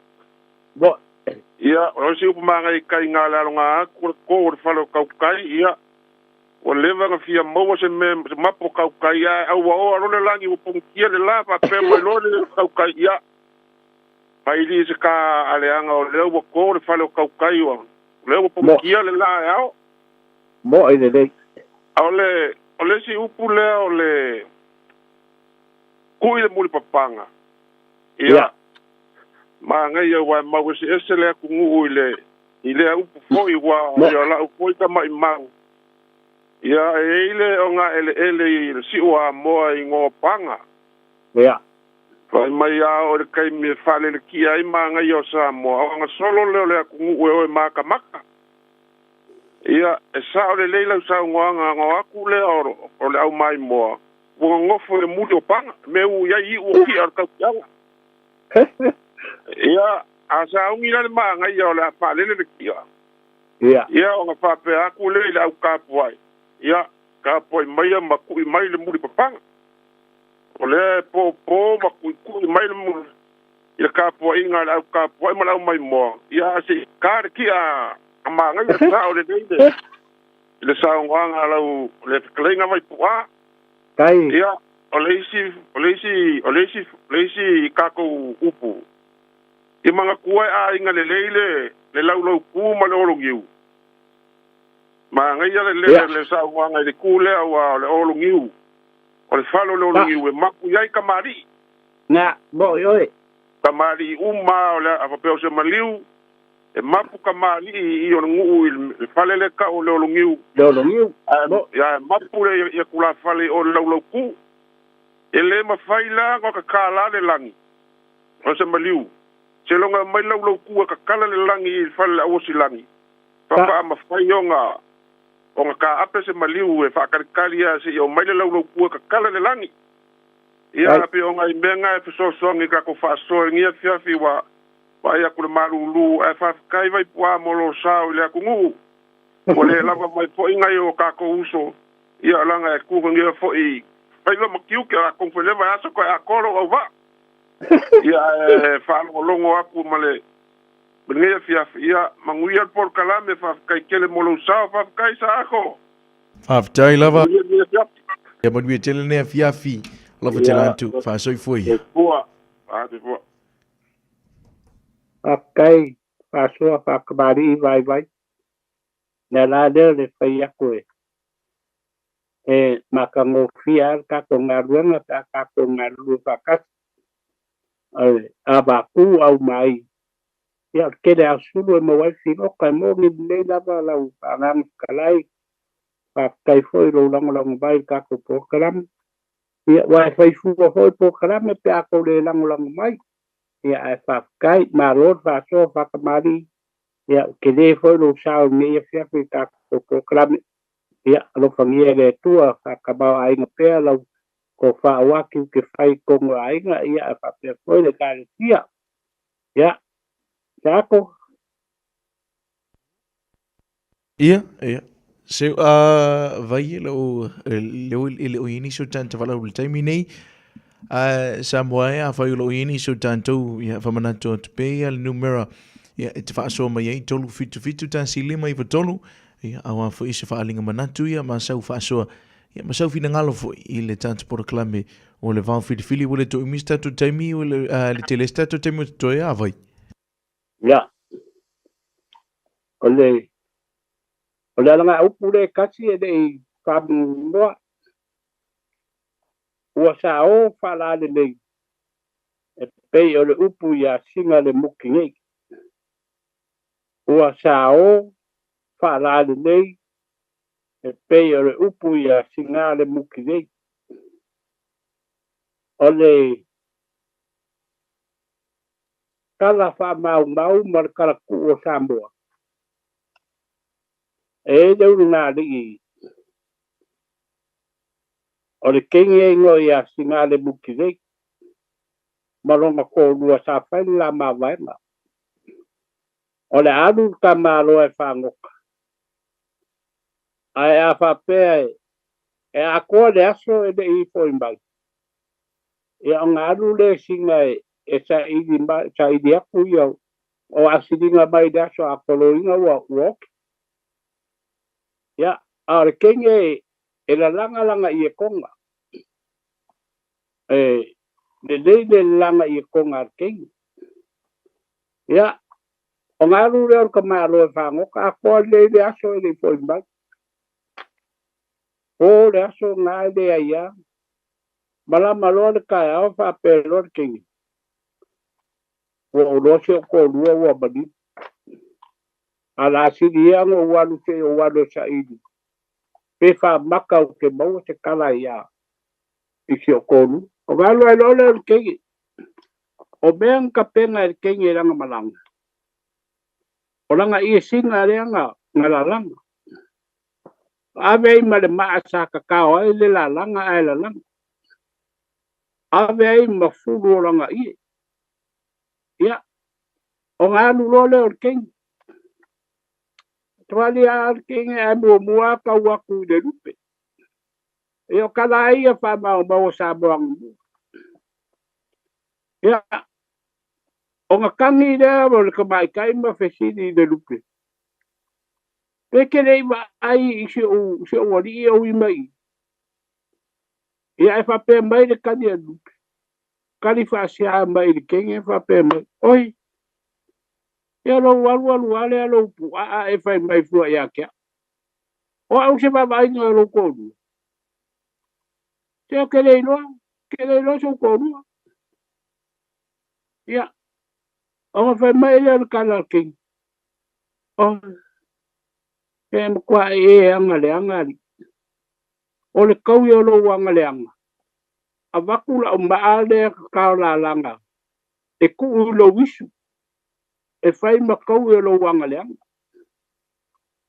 Ia, o le isi upu manaia i tai ina le aloga atu o le to o le fale o tautai, ia, Ua leva na fia maua se mea se mapo tautai ae auaoa loa le lagi ua pogitia le la faapea mai loa le tautai ia faili se ka aleaga o lea ua to le fale o tautai ua lea ua pogitia le la e ao. Moe lelei. A o le o le isi upu lea o le kui le mulipapaga ia manaia aua e mau eseese le atunuu i le I lea upu foi ua ia lau foi tamaimau, ia e i ai le ogaeleele i le siu a Amoa i igoa paga. Fai mai a oo i le taimi e faalelekia ai magaia o Samoa, o agasolo lea o le atunuu e o e makamaka. Ia, e sao lelei lau saunoaga ago atu lea o le aumaimoa, ua nonofo i le muli o paga, mea ua i ai iu o kia o le tautiaga. Ia, a sauni la le manaia o le a faalele le kia. Ia. Ia, ona faapea atu lea i le au tapuai, ia, tapuai maia ma tui mai le mulipapaga. O lea e pōpō ma tuitui mai le muli i le tapuaiga a le au tapuai ma le au maimoa, ia, a se i kā le kia a manaia, sao lelei le, i le saunoaga a lau, le fetalaiga Vaipuaa. Tai. Ia, o le isi, o le isi, o le isi, o le isi tatou upu, i manatua e aiga lelei le, le laulauku ma le ologiu. Manaia le, le, le saunoaga i le ku lea aua o le ologiu, o le fale o le ologiu e mapu i ai kamali'i. Na, mo'i oe. Kamali'i uma o le a faapea o se maliu, E mapu kamali'i i o le nuu i le fale lea tau o Leologiu. Leologiu. Ae mapu le ia tulafale i o le Laulauku. E le mafai la ona kakala le lagi o se maliu. Seiloga e aumai le Laulauku e kakala le lagi i le fale le Auosilagi. Faapaa mafai ona ona taape se maliu e faakalikali a seia omai le Laulauku e kakala le lagi. Ia pei o nai mea na e fesoasoani i tatou faasoa i lenei afiafi ua Vaai atu le malūlū ae faafetai Vaipuaa mo lou sao i le atunuu. Ua le lava mai foi nai o tatou uso, ia leaga e tugagia foi faiva ma tiute o latou feleva e asa toe atoa lou auvaa. Ia ae faalogologo atu ma le lenei afiafi, ia manuia le polokalame, faafetai tele mo lou sao, faafetai Saako. Faafetai lava. Manuia lenei afiafi. Ia manuia tele lenei afiafi. Alofa tele atu. Faasoifua ia. Soifua. Soifua. Faafetai faasoa faatamalii vaivai. Le ala lea o le fai atu e matagofie lava le tatou galuega pe a tatou galulue faatasi. Avatu aumai, ia o le tele lava o sulu e maua ai le filota, e moni lelei lava lau Agaga Fetalai. Faafetai foi i lou lagolago mai i le tatou polokalame. Ia, aua e fai fua foi le polokalame pe a tou le lagolago mai. Ia, ae faafetai, malo le faasoa faatamalii. Ia, ua tele foi lou sao i lenei afiafi i le tatou polokalame. Ia, alofagia e le Atua, faatamaoaiga pea lau tofa aua tiute fai i totonu o aiga, ia, ae faapea foi le Ekalesia. Ia, Jaco. Ia, ia. Se, a vai e leo, leo e le o i nisi o tātou valaau i le taimi nei. A Samoa e, afai o lo o i nisi o tātou, ia, whamanatu atu pea ia le numera, ia, e te whaasoa mai ai, 377 1593, ia, aua foi se whaalinga manatu, ia, ma sau whaasoa, ia, ma sau finagalo foi i le tātou porokalame o le vao filifili, ua le toe umi se tātou taimi, ua le, le tele se tātou taimi o totoe, a vai. Ia, o le, o le alagaupu lea e tasi e le i faamuamua, ua sao faalalelei e pei o le upu iā Sina le Muki nei. Ua sao faalalelei e pei o le upu iā Sina le Muki nei. O le tala faamaumau ma le tala tuu o Samoa, e i ai le ulugalii o le teine e igoa ia Sigalemutilei ma lona toalua sa fai le la mavaega. O le a alu le tamaloa e fagota, ae a faapea e atoa le aso e le i foi mai, ia ona alu lea sina e saili mai, saili atu ia o asiliga mai le aso a toloina ua oki. Ia, a o le teine e lalaga lana ietoga. E lelei le lalaga ietoga a le teine. Ia, ona alu lea o le tamaloa e fagota, atoa lelei le aso e le i foi mai. Po le aso na e leai lava. Malama loa le taeao faapea loa le teine, Ua ou iloa si ou toalua ua maliu. A o le a sili ia ona ou alu se i ou alu e saili pe faamata ou te maua se tala ia i si ou toalua. Ona alu ai loa lea o le teine. O mea na tapena e le teine i lana malaga, o lana iesina lea na lalaga. Ave ai ma le maa sa tatao ai le lalaga ae lalaga. Ave ai ma fulu o lana ie. Ia, ona alu loa lea o le teine. Tuali a le teine ae muamua tau atu i le lupe. Ia, o tala ai ia faamaumau o Samoa anamua. Ia, ona tagi lea o le tamaitai ma fesili i le lupe. Pe ke le i vaai i si ou alii e ui mai i. Ia, ae faapea mai le tali a le lupe. Tali faasea mai i le teine faapea mai, Oi, ia lou alualu lava lea lou puaa e fai mai fua ia te au. O au se vaavaaiga o lou toalua. Se ou te le iloa, ke le iloa sou toalua. Ia, ona fai mai lea o le tala a le teine, Oi, e matua e aga leaga alii. O le taui o lou aga leaga, avatu lau maa lea tatao lalaga e tuu i lou isu, e fai ma taui o lou aga leaga.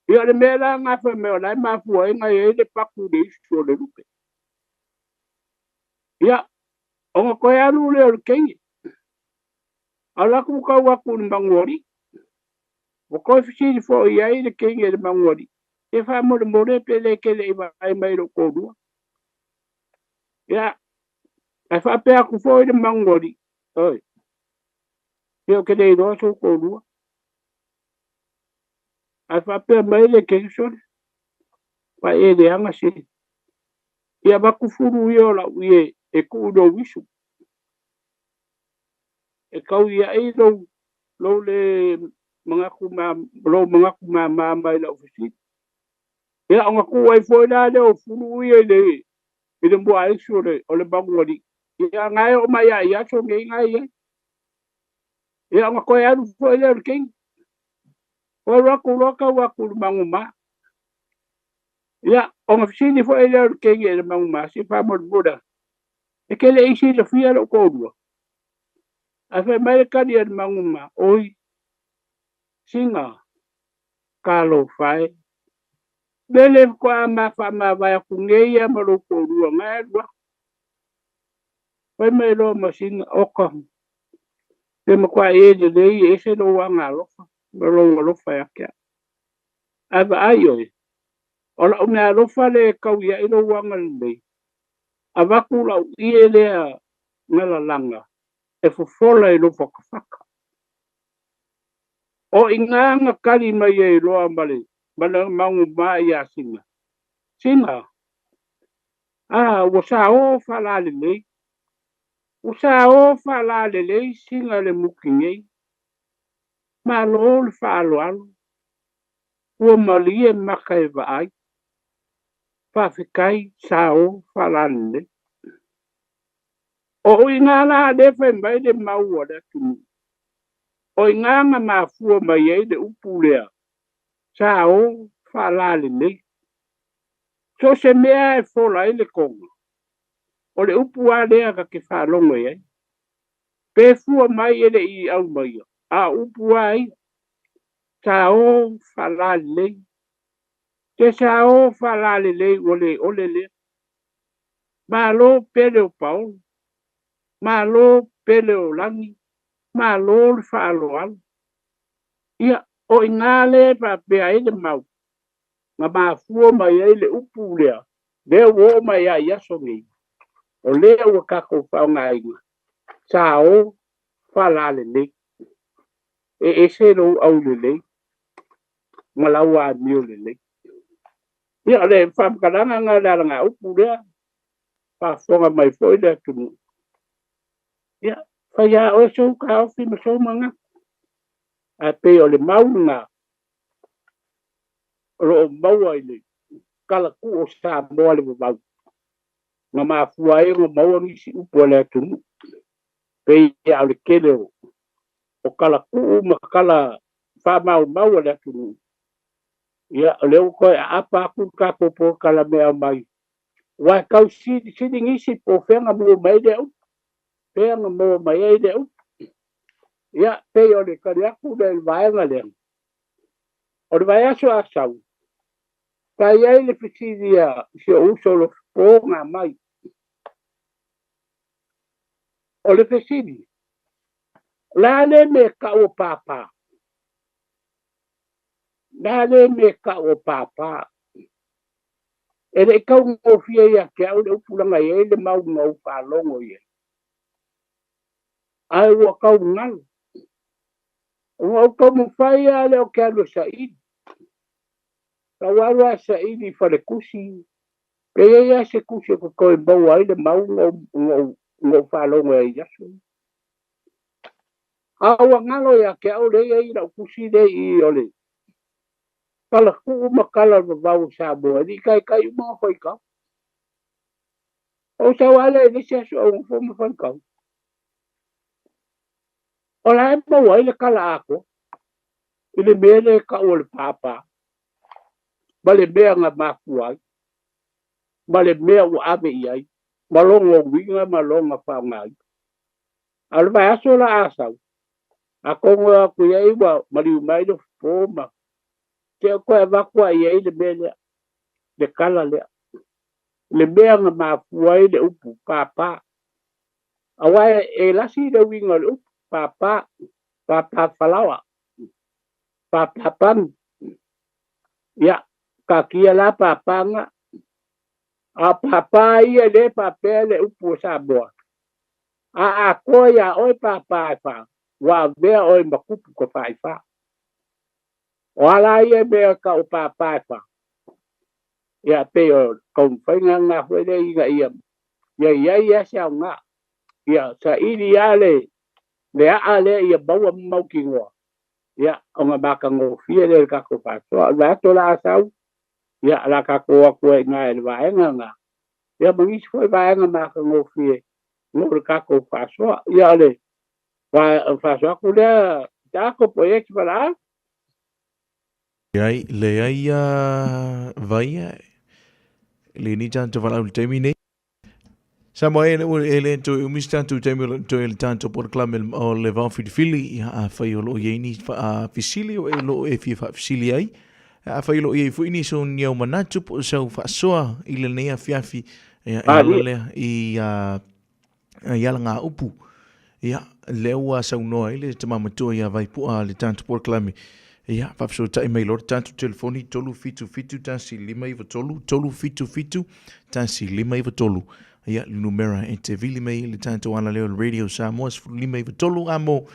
Ia o le mea la na fai mai o la e mafua ai na i ai le patu i le isu o le lupe. Ia, ona toe alu lea o le teine, alu atu tau atu i le manualii. Ua toe fesili foi i ai le teine i le manualii, E faamolemole pe le tele i vaai mai i lou toalua. Ia, ae faapea atu foi le manualii, Oi, se ou te le iloa sou toalua. Ae faapea mai le teine, Sole, vaai e leaga se. Ia avatu fulu ia o lau ie e tuu i lou isu, e tau i ai lou Lou le manatu ma lou manatu mama mai lau fesili. Ia ona tuu ai foi la lea o fulu ia i le muaaisu o le manualii. Ia na e oo mai lava i aso nei na e i ai. Ia ona toe alu foi lea o le teine. Toe alu atu loa tau atu i le manumā. Ia ona fesili foi lea o le teine i le manumā, se faamolemole, e te le i silafia lou toalua? Ae fai mai le tali a le manumā, oi, sina, talofa e. Lele faatoa ma faamavae atu nei ia ma lou toalua na e alu atu. Fai mai loa ma sina, oka, le matua e lelei e ese lou agalofa ma lou alofa ia te au. Ae vaai oe, o lau mea alofa le tau i ai lou agalelei, avatu lau ie lea galalaga e fofola i lou fatafata. O i ina na tali mai ai loa ma le manumā ia Sina. Sina, a ua sao faalalelei. Ua sao faalalelei Sina le muki nei. Malo le faaaloalo. Ua malie maka e vaai. Faafetai sao faalalelei. O i ina la lea fai mai le mau a le atunuu. O i ina na mafua mai ai le upu lea, sao faalalelei. So se mea e fola ai le toga, o le upu lava lea ta te faalogo i ai. Pe fua mai e le i aumaia, a o upu lava ia. Sao faalalelei. Te sao faalalelei ua le ole lea. Malo pele o paolo. Malo pele o lagi. Malo le faaaloalo. Ia, o i ina lea e faapea ai le mau, na mafua mai ai le upu lea, lea ua oo mai ai i aso nei. O lea ua tatou faaaogaina, sao faalalelei. E ese lou aulelei ma lau amio lelei. Ia, o le faamatalaga lena o le alagaupu lea, faafofoga mai foi le atunuu. Ia, fai lava oe sou taofi ma sou manatu. Ae pei o le mau lena o lo o maua i le kalatuu o Samoa le vavau, na mafua ai ona maua nisi upu a le atunuu. Pei lava o le tele o kalatuu ma kala faamaumau a le atunuu. Ia, o lea ua toe aapa atu le tatou polokalame aumai. Aua e tau silisili nisi po o fea na maua mai ai lea upu. Fea na maua mai ai lea upu. Ia, pei o le tali atu lea i le vaega lea. O le vaiaso a sau, sa i ai le fesili a si ou uso o Lofipo na mai. O le fesili, o le a le mea e tau o pāpā? O le a le mea e tau o pāpā? E le i taugofie ia te au le upu leaga e i ai le mau na ou faalogo i ai. Ae ua tau galo. Ua ou taumafai lava lea ou te alu e saili. Sa ou alu lava e saili i faletusi. Pe i ai lava se tusi e toe maua ai le mau na ou faalogo ai i aso. A ua galo ia te au lea e i ai lau tusi lea i o le kalatuu ma kala o le vavau o Samoa. E le i taitai uma ona faitau. Ou sau lava lea i le isi aso ou nofo ma faitau. O la e maua ai le kala atoa i le mea lea e tau o le pāpā ma le mea na mafua ai ma le mea ua ave i ai ma lona uiga ma lona faaaogaina. A o le vaiaso la a sau, atonu e o atu i ai ua maliu mai le fofo ma te toe avatu ai i ai le mea lea, le kala lea, le mea na mafua ai le upu pāpā. Aua e lasi le uiga o le upu pāpā, pāpā falaoa, pāpā panu. Ia, taatia la pāpā na. A pāpā ia le faapea le upu o Samoa. A atoa ia oe pāpā e whā, ua avea oe ma kupu tafaifa. O a la ia mea tau o pāpā e whā. Ia pei o taumafaiga lena foi lea ina ia ia i ai lava se aoga. Ia saili lava le Le a'a lea ia maua ma mautinoa, ia, ona matagofie lea i le tatou faasoa. O le vaiaso o le a sau, ia, o le a tatou o atu ai i ina i le vaega lena, ia ma nisi foi vaega matagofie mo le tatou faasoa. Ia, o le faasoa atu lea, Taako, po o i ai se valaau. Leai, leai a Vaia, le ni tatou valaau i le taimi nei. Samoa e, e le toe umi se tatou taimi o lo toe le tatou polokalame o le vao filifili, ia afai o lo o i ai ni faafesili o e lo o e fia faafesili ai, afai o lo o i ai foi nisi o ni au manatu po o sau faasoa i lenei afiafi, ia e ala lea i i alagaupu. Ia, lea ua saunoa ai le tama matua ia Vaipua le tatou polokalame. Ia, faafesootai mai loa le tatou telefoni 377 1 593 377 1 593. Ia, le numera e te vili mai le tatou alaleo le Radio Samoa 15 93 amo.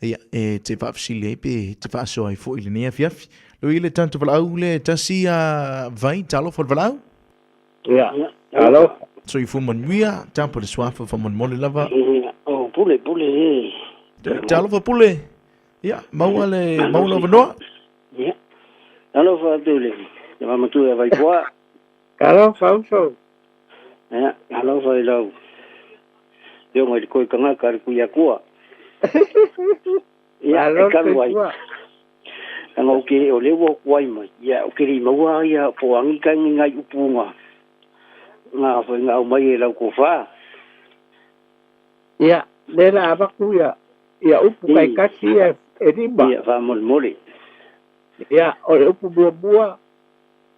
Ia, e te faafesili ai pe te faasoa ai foi lenei afiafi. Loi le tatou valaau le tasi a Vai, talofa le valaau. Ia, alofa. Soifua manuia, tapa le suafa faamolemole lava. O Pule, Pule e. Talofa Pule. Ia, maua le maua le avanoa. Ia. Alofa atu le tama matua ia Vaipoa. Talofa uso. Ia, alofa i lau afioga i le koi tagata le Tuiatua. Ia, e talu ai. Leaga ou te, o lea ua ou tuai mai, ia, ou te le i maua ia po o agi kai ni nai upu nga, nga foi nga aumai e lau tofa. Ia, lea la avatu ia, ia upu taitasi ia e lima. Ia, faamolemole. Ia, o le upu muamua,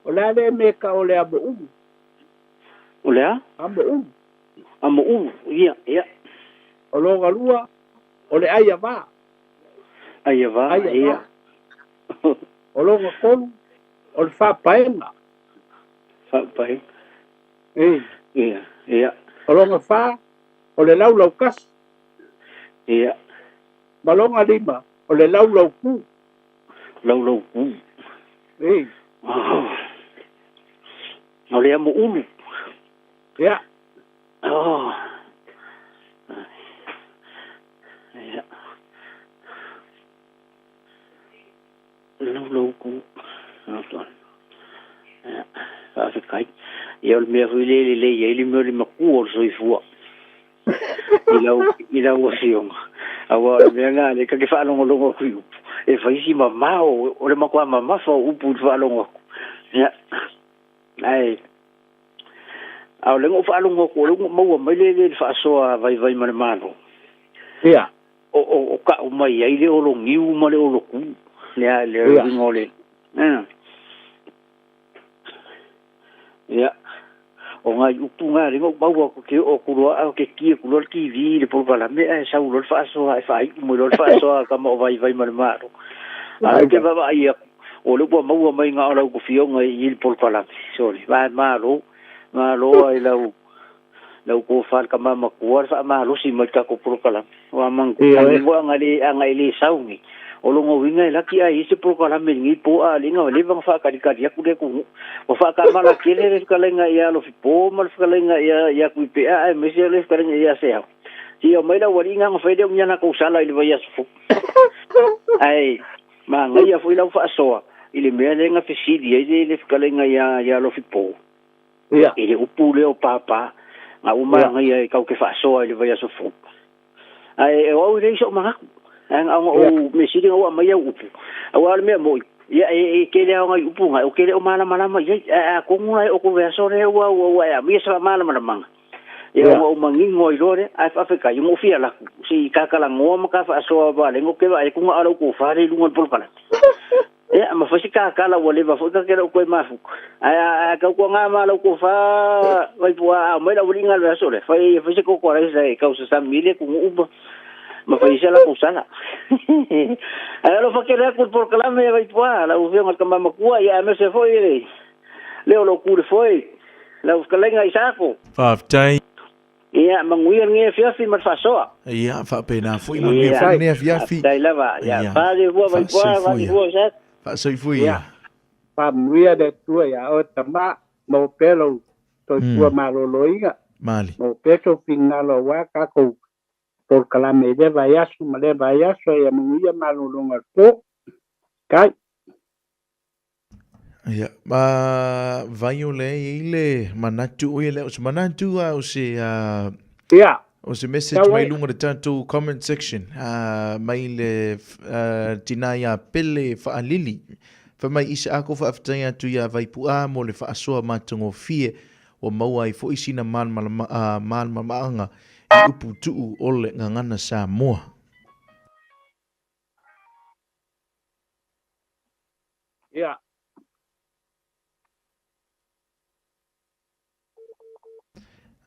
o le a lea mea e tau o le amo ulu? O le a? Amo ulu. Amo ulu, ia, ia. O lona lua, o le ai ava. Ai ava, Ai ava. ia. O lona tolu, o le faapaega. Faapaega. Ei. Ia, ia. O lona fa, o le laulaukasi. Ia. Ma lona lima, o le laulauku. Laulauku. Ei. Oh. O le amo ulu. Ia. Oh. Ia. Laulau ku. Ia. Faafetai. Ia o le mea foi lea e lelei ai le mea o le makua o le soifua. I lau, i lau afioga. Aua o le mea lena lea ta te faalogologo atu i upu. E fai si mamao o le matua mamafa o upu i le faalogo atu. Ia. Ae, a o lea na ou faalogo atu, o lea ua maua mai le, le faasoa vaivai ma le Malo. Ia. O, o, o ka'u mai ai le olo niu ma le olo ku. Le, le Ia. uiga o le... Eh. Ia. O ngai upu ngā le na ou maua atu ke oo atu loa a ke ki atu loa le TV i le polokalame ae sau loa le faasoa ae faaiu mai loa le faasoa a tama o vaivai ma le Malo. A o lea ou te vaavaai atu, o lea ua maua mai na o lau tofioga i le polokalame. Sorry, vae malo, malo ai lau lau tofa le tama matua le faamalosi mai le tatou polokalame. Ua manatua aga le aga e le sau nei. O lona uiga e laki ae i ai se polokalame i lenei po a le ina leva ona faakalikali atu le atunuu. Ua faatamala tele le fetalaiga ia Alofipo ma le fetalaiga ia ia Tuipea aemaise le fetalaiga ia Seau. Seia omai le aualii na ona fai lea o ni ana tausala i le vaiaso fou. Ae manaia foi lau faasoa i le mea lea na fesili ai le le fetalaiga ia ia Alofipo. Ia. I le upu lea o pāpā, na ua manaia e kau te faasoa i le vaiaso fou. Ae o au e leai so'u manatu. Ae na ona ou mea sili na ou aumai au upu, aua o le mea mo'i, ia e, e tele lava nai upu na, ou te le o malamalama i ai. Ae atonu la e oo atu i le aso lea ua, ua, ua e aumaia se faamalamalamaga, ia ona ou manino ai loa lea. Ae faafetai, ona ou fia alu atu, se i ta talanoa ma ta faasoa valeni, ou te vaai atu na o lau tofa lea i luga o le polokalame. Ia, ma fai se kakala ua leva foi ka ke lou koe mafuta. Ae a kau kua ngā ma lau kofa vai pua a mai lau linga le aso le. Fai fai se koko rai sa kau sa sami le ku upa. Ma fai se la ku sala. Ae alo fa ke le ku por kalame vai pua lau fio ngal kama makua ia me se foi le. Le o lo ku le foi. Lau kalenga i sako. Faafetai. Ia, manuia lenei afiafi ma le faasoa. Ia, faapena foi, manuia foi lenei afiafi. Faafetai lava. Ia, faalifua Vaipoa, faalifua Isaac. Faasoifua ia. Faamanuia le Atua ia oe tama, maua pea lou soifua maloloina, Mali. maua pea sou finagalo aua tatou Polokalame i lea vaiaso ma lea vaiaso ia manuia malologa o le po. Kai. Ia, ma vai o lea e i ai le manatu, oi e le o se manatu a o se Ia. O se message mai luga o le tatou comment section mai le tina ia Pele Faalili. Fai mai Isaako faafetai atu ia Vaipu'a mo le faasoa matagofie ua maua ai foi sina malamalamaaga i upu tuu o le gagana Samoa. Ia.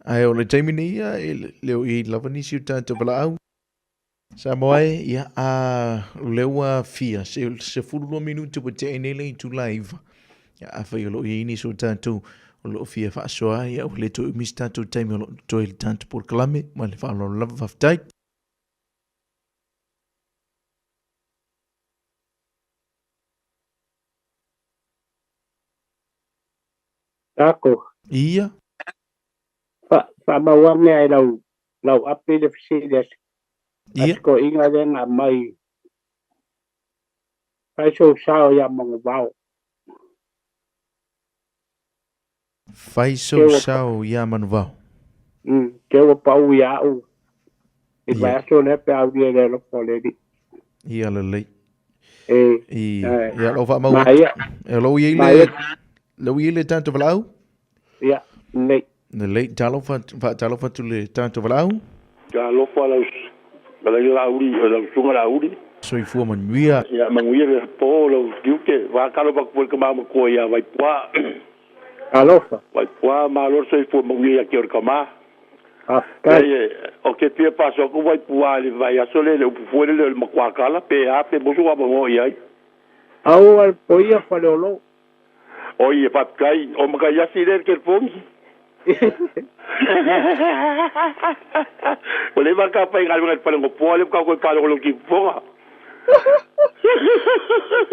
Ae o le taimi nei ia, e le o i ai lava nisi o tatou valaau. Samoa e, ia, a, o lea ua fia, se 12 minute ua tea nei le itula e 9. Ia, afai o lo o i ai nisi o tatou o lo o fia faasoa, ia, ua le toe umi se tatou taimi o lo o totoe i le tatou polokalame. Ma le faaaloalo lava, faafetai. Tako. Ia. Fa, faamau ane ai lau, lau api le fesili a Ia. se toeaina lea na aumai, fai sou sao ia Manuvao. Fai sou sao ia Manuvao. Te ua pau ia au i le vaiaso lea pe a ulia i le alofa o le Alii. Ia lelei. E, I, ia lau faamau atu. E lou i ai le, lou i ai le tatou valaau? Ia, lelei. Lelei, talofa, faatalofa atu le tatou valaau. Talofa lau lau Laauli, lau susuga Laauli. Soifua manuia. Ia manuia le po lau tiute. Faatalofa atu foi i le tama matua ia Vaipua. Talofa. Vaipua, malo le soifua manuia ia te oe le tama. Faafetai. Leai, ou te fia faasoa atu Vaipua i le vaiaso lea i le upu foi lele o le matuakala, pe a pe mosu avanoa i ai. Aua le poia Faleolo. Oi, faafetai. O Makaiasi lea i le telefoni. Ua leva ona faigaluega i le falegopoa lea faatoa toe faalogologo ki fofoga.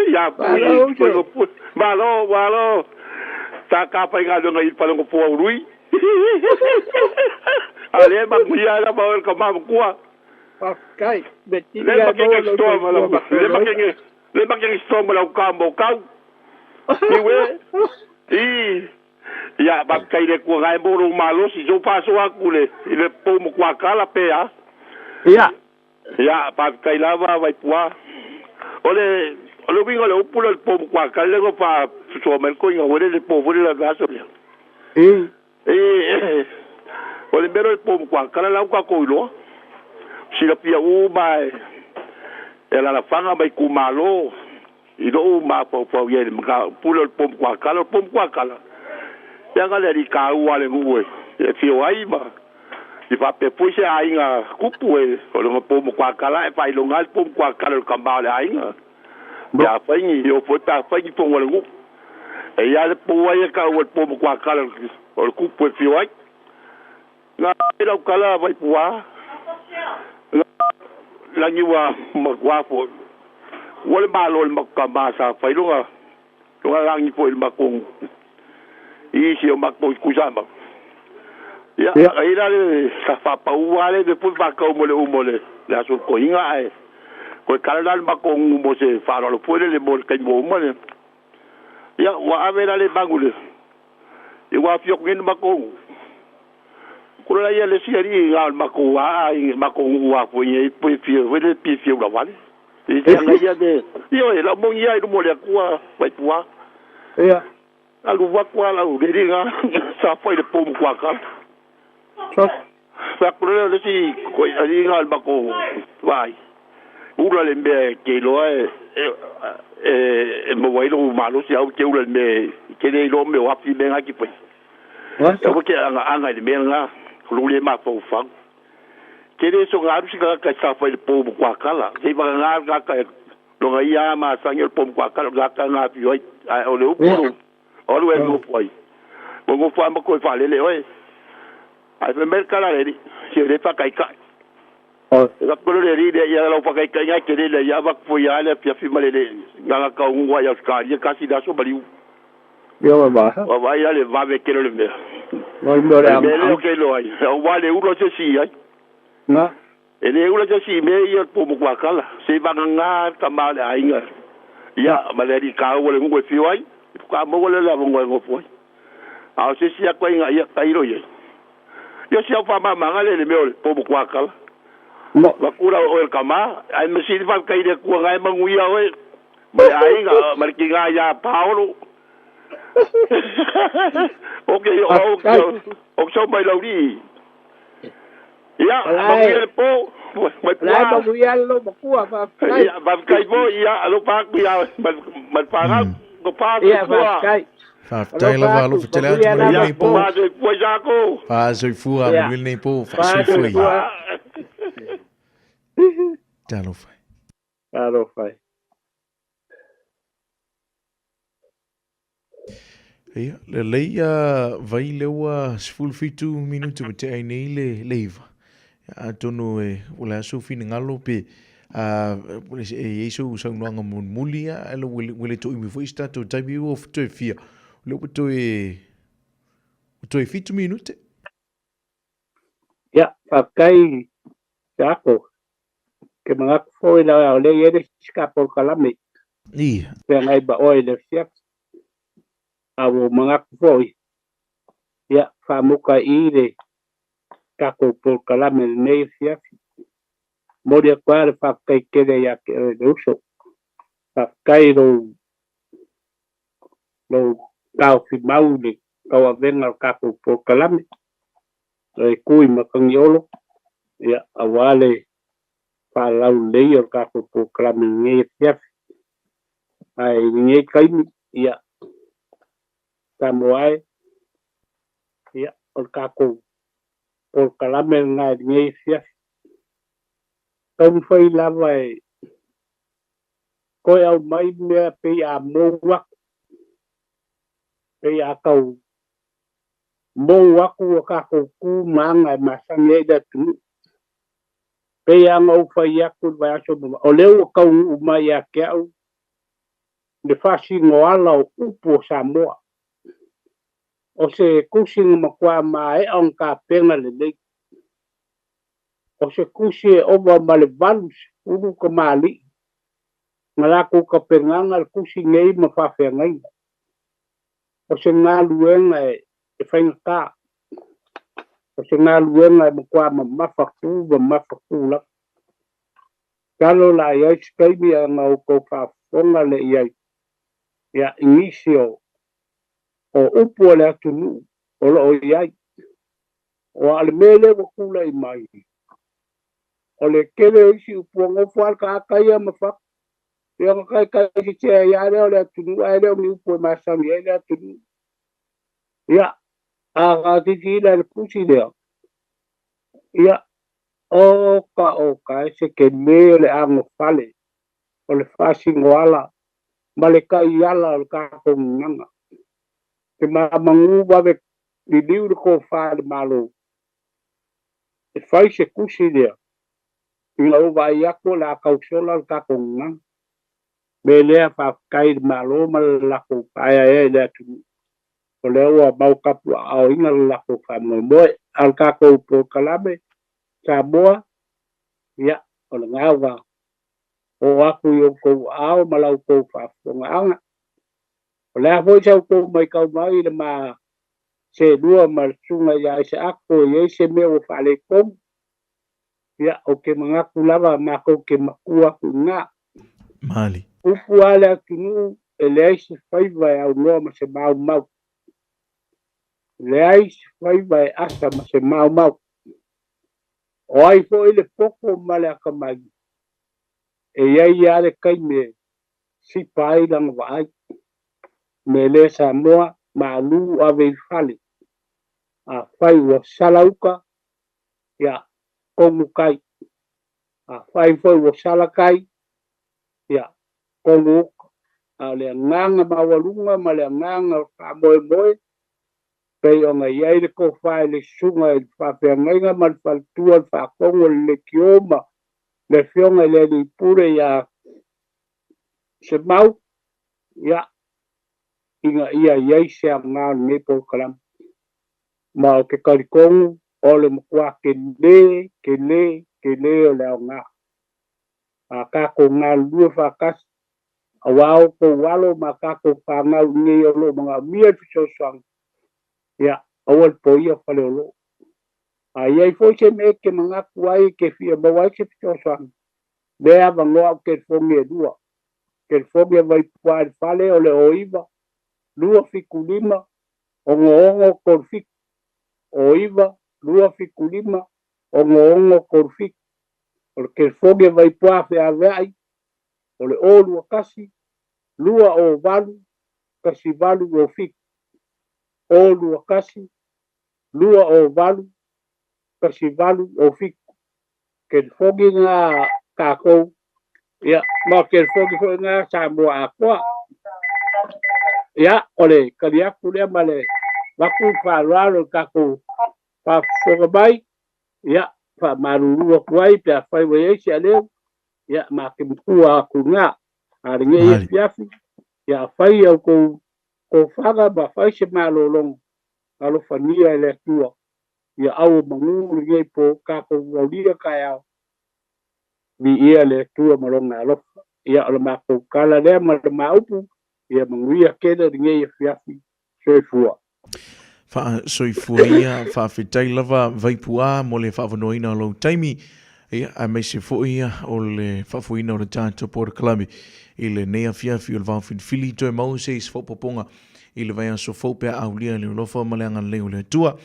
Ia pui, malo, malo. Sa ta faigaluega i le falegopoa o Lui. A lea e manuia lava oe le tama matua. Faafetai. Le makenge stoa ma lau, le makenge, le makenge stoa ma lau kamo kau. Niue. I. Ia, faafetai i le Atua na e mo lou malosi. Sou faasoa atu le, i le pou matuakala pe a. Ia. Ia, faafetai lava Vaipua. O le, o le uiga o le upu lea o le pou matuakala lea na faasoa mai le toeaina foi lea i le po foi lea i le aso lea. I. I, o le mea lea o le pou matuakala la ua tatou iloa. Silafia uma e, e alalafaga ma itumalo. I lou mafaufau i ai i le mataupu lea o le pou matuakala, o le pou matuakala, leaga le alii taua a le nuu e afio ai ma i faapea foi se aiga tupu e o lona pou matuakala e faailoga ai le pou matuakala o le tama o le aiga. Pe afai ni o foi pe afai ni fono a le nuu. E i ai le pou ai e tau o le pou matuakala o le tupu e afio ai. Na ai lau tala Vaipuā, na lagi ua matua foi. Ua le malo i le matou tama sa fai lona lona lagi foi i le matou i isi o matou i Tuisamau. Ia, ai la le sa faapau lava le mea foi faatau mo le uma o le le aso toeaina ae toe tala la le matou nuu mo se faaaloalo foi lele mo le taimi ua uma le. Ia, ua ave la le manu i le ia ua afio atu nei le matou nuu. Kula ia le isi alii na o le matou a i matou nuu a foi nei pui fia foi le pi fia ula vale. I te anga ia le ioe lau moni ia i luma o le Atua Vaipua. Ia. Alu atu a lau le alii na sa fai le pou matua kala. Fai atu lea o le isi alii na o le matou vaai. Ula le mea e te iloa e e e maua ai lou malosi au te ula i le mea e te le iloa mea o afi mea na e te faia. E aua te agaaga i le mea lena, o lou le mafaufau. Te le soga alu se tagata e saofai i le pou matuakala. Se i vagana le tagata e lona ia a masani o le pou matuakala, o le tagata na afio ai. Ae o le upu o lou alu e nofo ai. Ua nofo lava ma toe faalele oe. Ae fai mai le tala a le alii, se o lea e faataitai. E avatu loa le alii lea, ia lau faataitaiga e tele lea, ia avatu foi lava le afiafi ma le gagata o nuu ai Ausetalia tasi le aso maliu. Ua vaai la le vave tele o le mea. O le mea lea ou te iloa ai, aua le ula o se isi i ai. E lē ula se isi i mea ia o le po mokuakala, seivagagā le tama o le aiga, ia, ma le alii kāua o le nuu e fio ai, faatoa maua lea o le avanoa e nofo ai. A o se isi atu aiga, ia, tailo i ai. Ia, o si au faamamaga lea i le mea o le po mokuakala. Avatu la oe o le tama, ae masini faafetai i le Atua na e manuia oe ma le aiga ma le tiga ia Paolo. Ok, o au o ke sau mai laulii. Ia, manuia le po. Mai pua. Lai manuia le makua, faafetai. Ia, faafetai foi, ia, alofa atu ia ma le fanau. Ko pa Ia, faafetai. Faafetai lava, alofa tele atu, manuia lenei po. Faasoifua Isako. Faasoifua, manuia lenei po, faasoifua. Talofa. Talofa. Ia, lelei a vai lea ua 17 minute ua tea ai nei le, le iva. Atonu e, o le a sou finagalo pe a, e i ai sou saunoaga mulimuli, a ua ua le toimi foi se tatou taimi ua toe fia, o lea ua toe, ua toe 7 minute. Ia, faafetai Jaco. Ke manatu foi la o lea e i ai le isi ka polokalame. Ia. Feagai ma oe i le afiafi. A ua ou manatu foi, ia, faamuta i i le tatou polokalame i lenei afiafi. Momoli atu lava le faafetai tele ia te oe le uso. Faafetai i lou, lou taofimau i le tauavega o le tatou polokalame. E tui matagiolo, ia, aua le faalaulelei o le tatou polokalame i lenei afiafi. Ae i lenei taimi, ia, Samoa e, ia, o le tatou polokalame lena i lenei afiafi. Taumafai lava e toe aumai mea pei a mou atu, pei a tau mou atu a tatou tu ma aga e masani ai le atunuu. Pei lava ona ou fai atu i le vaiaso ua mavae, o lea ua taunuu mai ia te au le faasinoala o upu o Samoa. O se tusi na matua maea ona tapena lelei. O se tusi e ova ma le 80 tamalii na latou tapenaga le tusi nei ma faafeagaiga. O se galuega e faigata, o se galuega e matua mamafa tu mamafa tu lava. Masalo o le a i ai se taimi ana outou faafofoga lea i ai, ia, i nisi o upu a le atunuu o lo o i ai. Aua o le mea lea ua tulai mai, o le tele o isi upu ua nofo lava le tagata ia ma fatu. Ia ona taitaisese ai lava lea o le atunuu ae le o ni upu e masani ai le atunuu. Ia, a silasila i le tusi lea, ia, oka oka e se kele o le anofale, o le faasinoala ma le taiala o le tatou gagana. Te mamanu vave liliu le tofa i le Malo e fai se tusi lea ina ua vaai atu o le a tau sola le tatou gagana. Mea lea faafetai i le Malo ma le latou faaeaea i le atunuu, o lea ua mau tapuaaoina le latou faamoemoe. A o le tatou polokalame Samoa, ia, o lena ua oo atu i outou aao ma la outou faafofogaaga. O le a foi sa outou matau mai i le ma seelua ma le susuga ia Isaako e i ai se mea ua faaletonu, ia, ou te manatu lava matou te matua atu i ina. Mali. Upu lava le atunuu, e leai se faiva e aunoa ma se maumau. Leai se faiva e asa ma se maumau. O ai foi le poto ma le akamai, e i ai lava le taimi e sipa ai lana vaai. Mea lea Samoa, malu ave i fale. Afai ua sala uta, ia, tonu tai. Afai foi ua sala tai, ia, tonu uta. A o le agaga maualuga ma le agaga o le faamoemoe, pei ona i ai le tofa i le susuga i le faafeagaiga ma le faletua, le faatonu o le leitio ma le afioga i le alii pule ia Semau, ia, ina ia i ai se aoga o lenei polokalame. Ma ou te talitonu o le matua tele, tele, tele o le aoga. A tatou galulue faatasi, auā outou alo ma tatou fanau i inei o lo o manaomia le fesoasoani, ia, aua le poia Faleolo. A i ai foi se mea e te manatu ai e te fia maua ai se fesoasoani, lea e avanoa au telefoni e lua. Telefoni e Vaipuaa i le fale o le 09 275 66 37, 09 275 66 37. O le telefoni a Vaipuaa feaveai o le 021 208 1827, 021 208 1827. Telefoni na tatou, ia, ma o telefoni foi na Samoa atoa. Ia, o le tali atu lea ma le avatu le faaaloalo i le tatou faafofoga mai, ia, faamalulu atu ai pe afai ua i ai se aleu, ia, ma te matua atu i ina. A o lenei afiafi, ia afai a outou tofaga ma fai se malologa, alofagia e le Atua ia au o manu lenei po tatou aulia taeao, viia le Atua ma Lona alofa. Ia, o le matou tala lea ma le ma upu, ia manuia tele lenei afiafi. Soifua. Faasoifua ia, faafetai lava Vaipuā mo le faavanoaina o lou taimi, ia, aemaise foi ia o le faafoeina o le tatou polokalame i lenei afiafi o le vaofilifili. Toe maua se isi faaopoopoga i le vaiaso fou pe a aulia le alofa ma le agalelei o le Atua.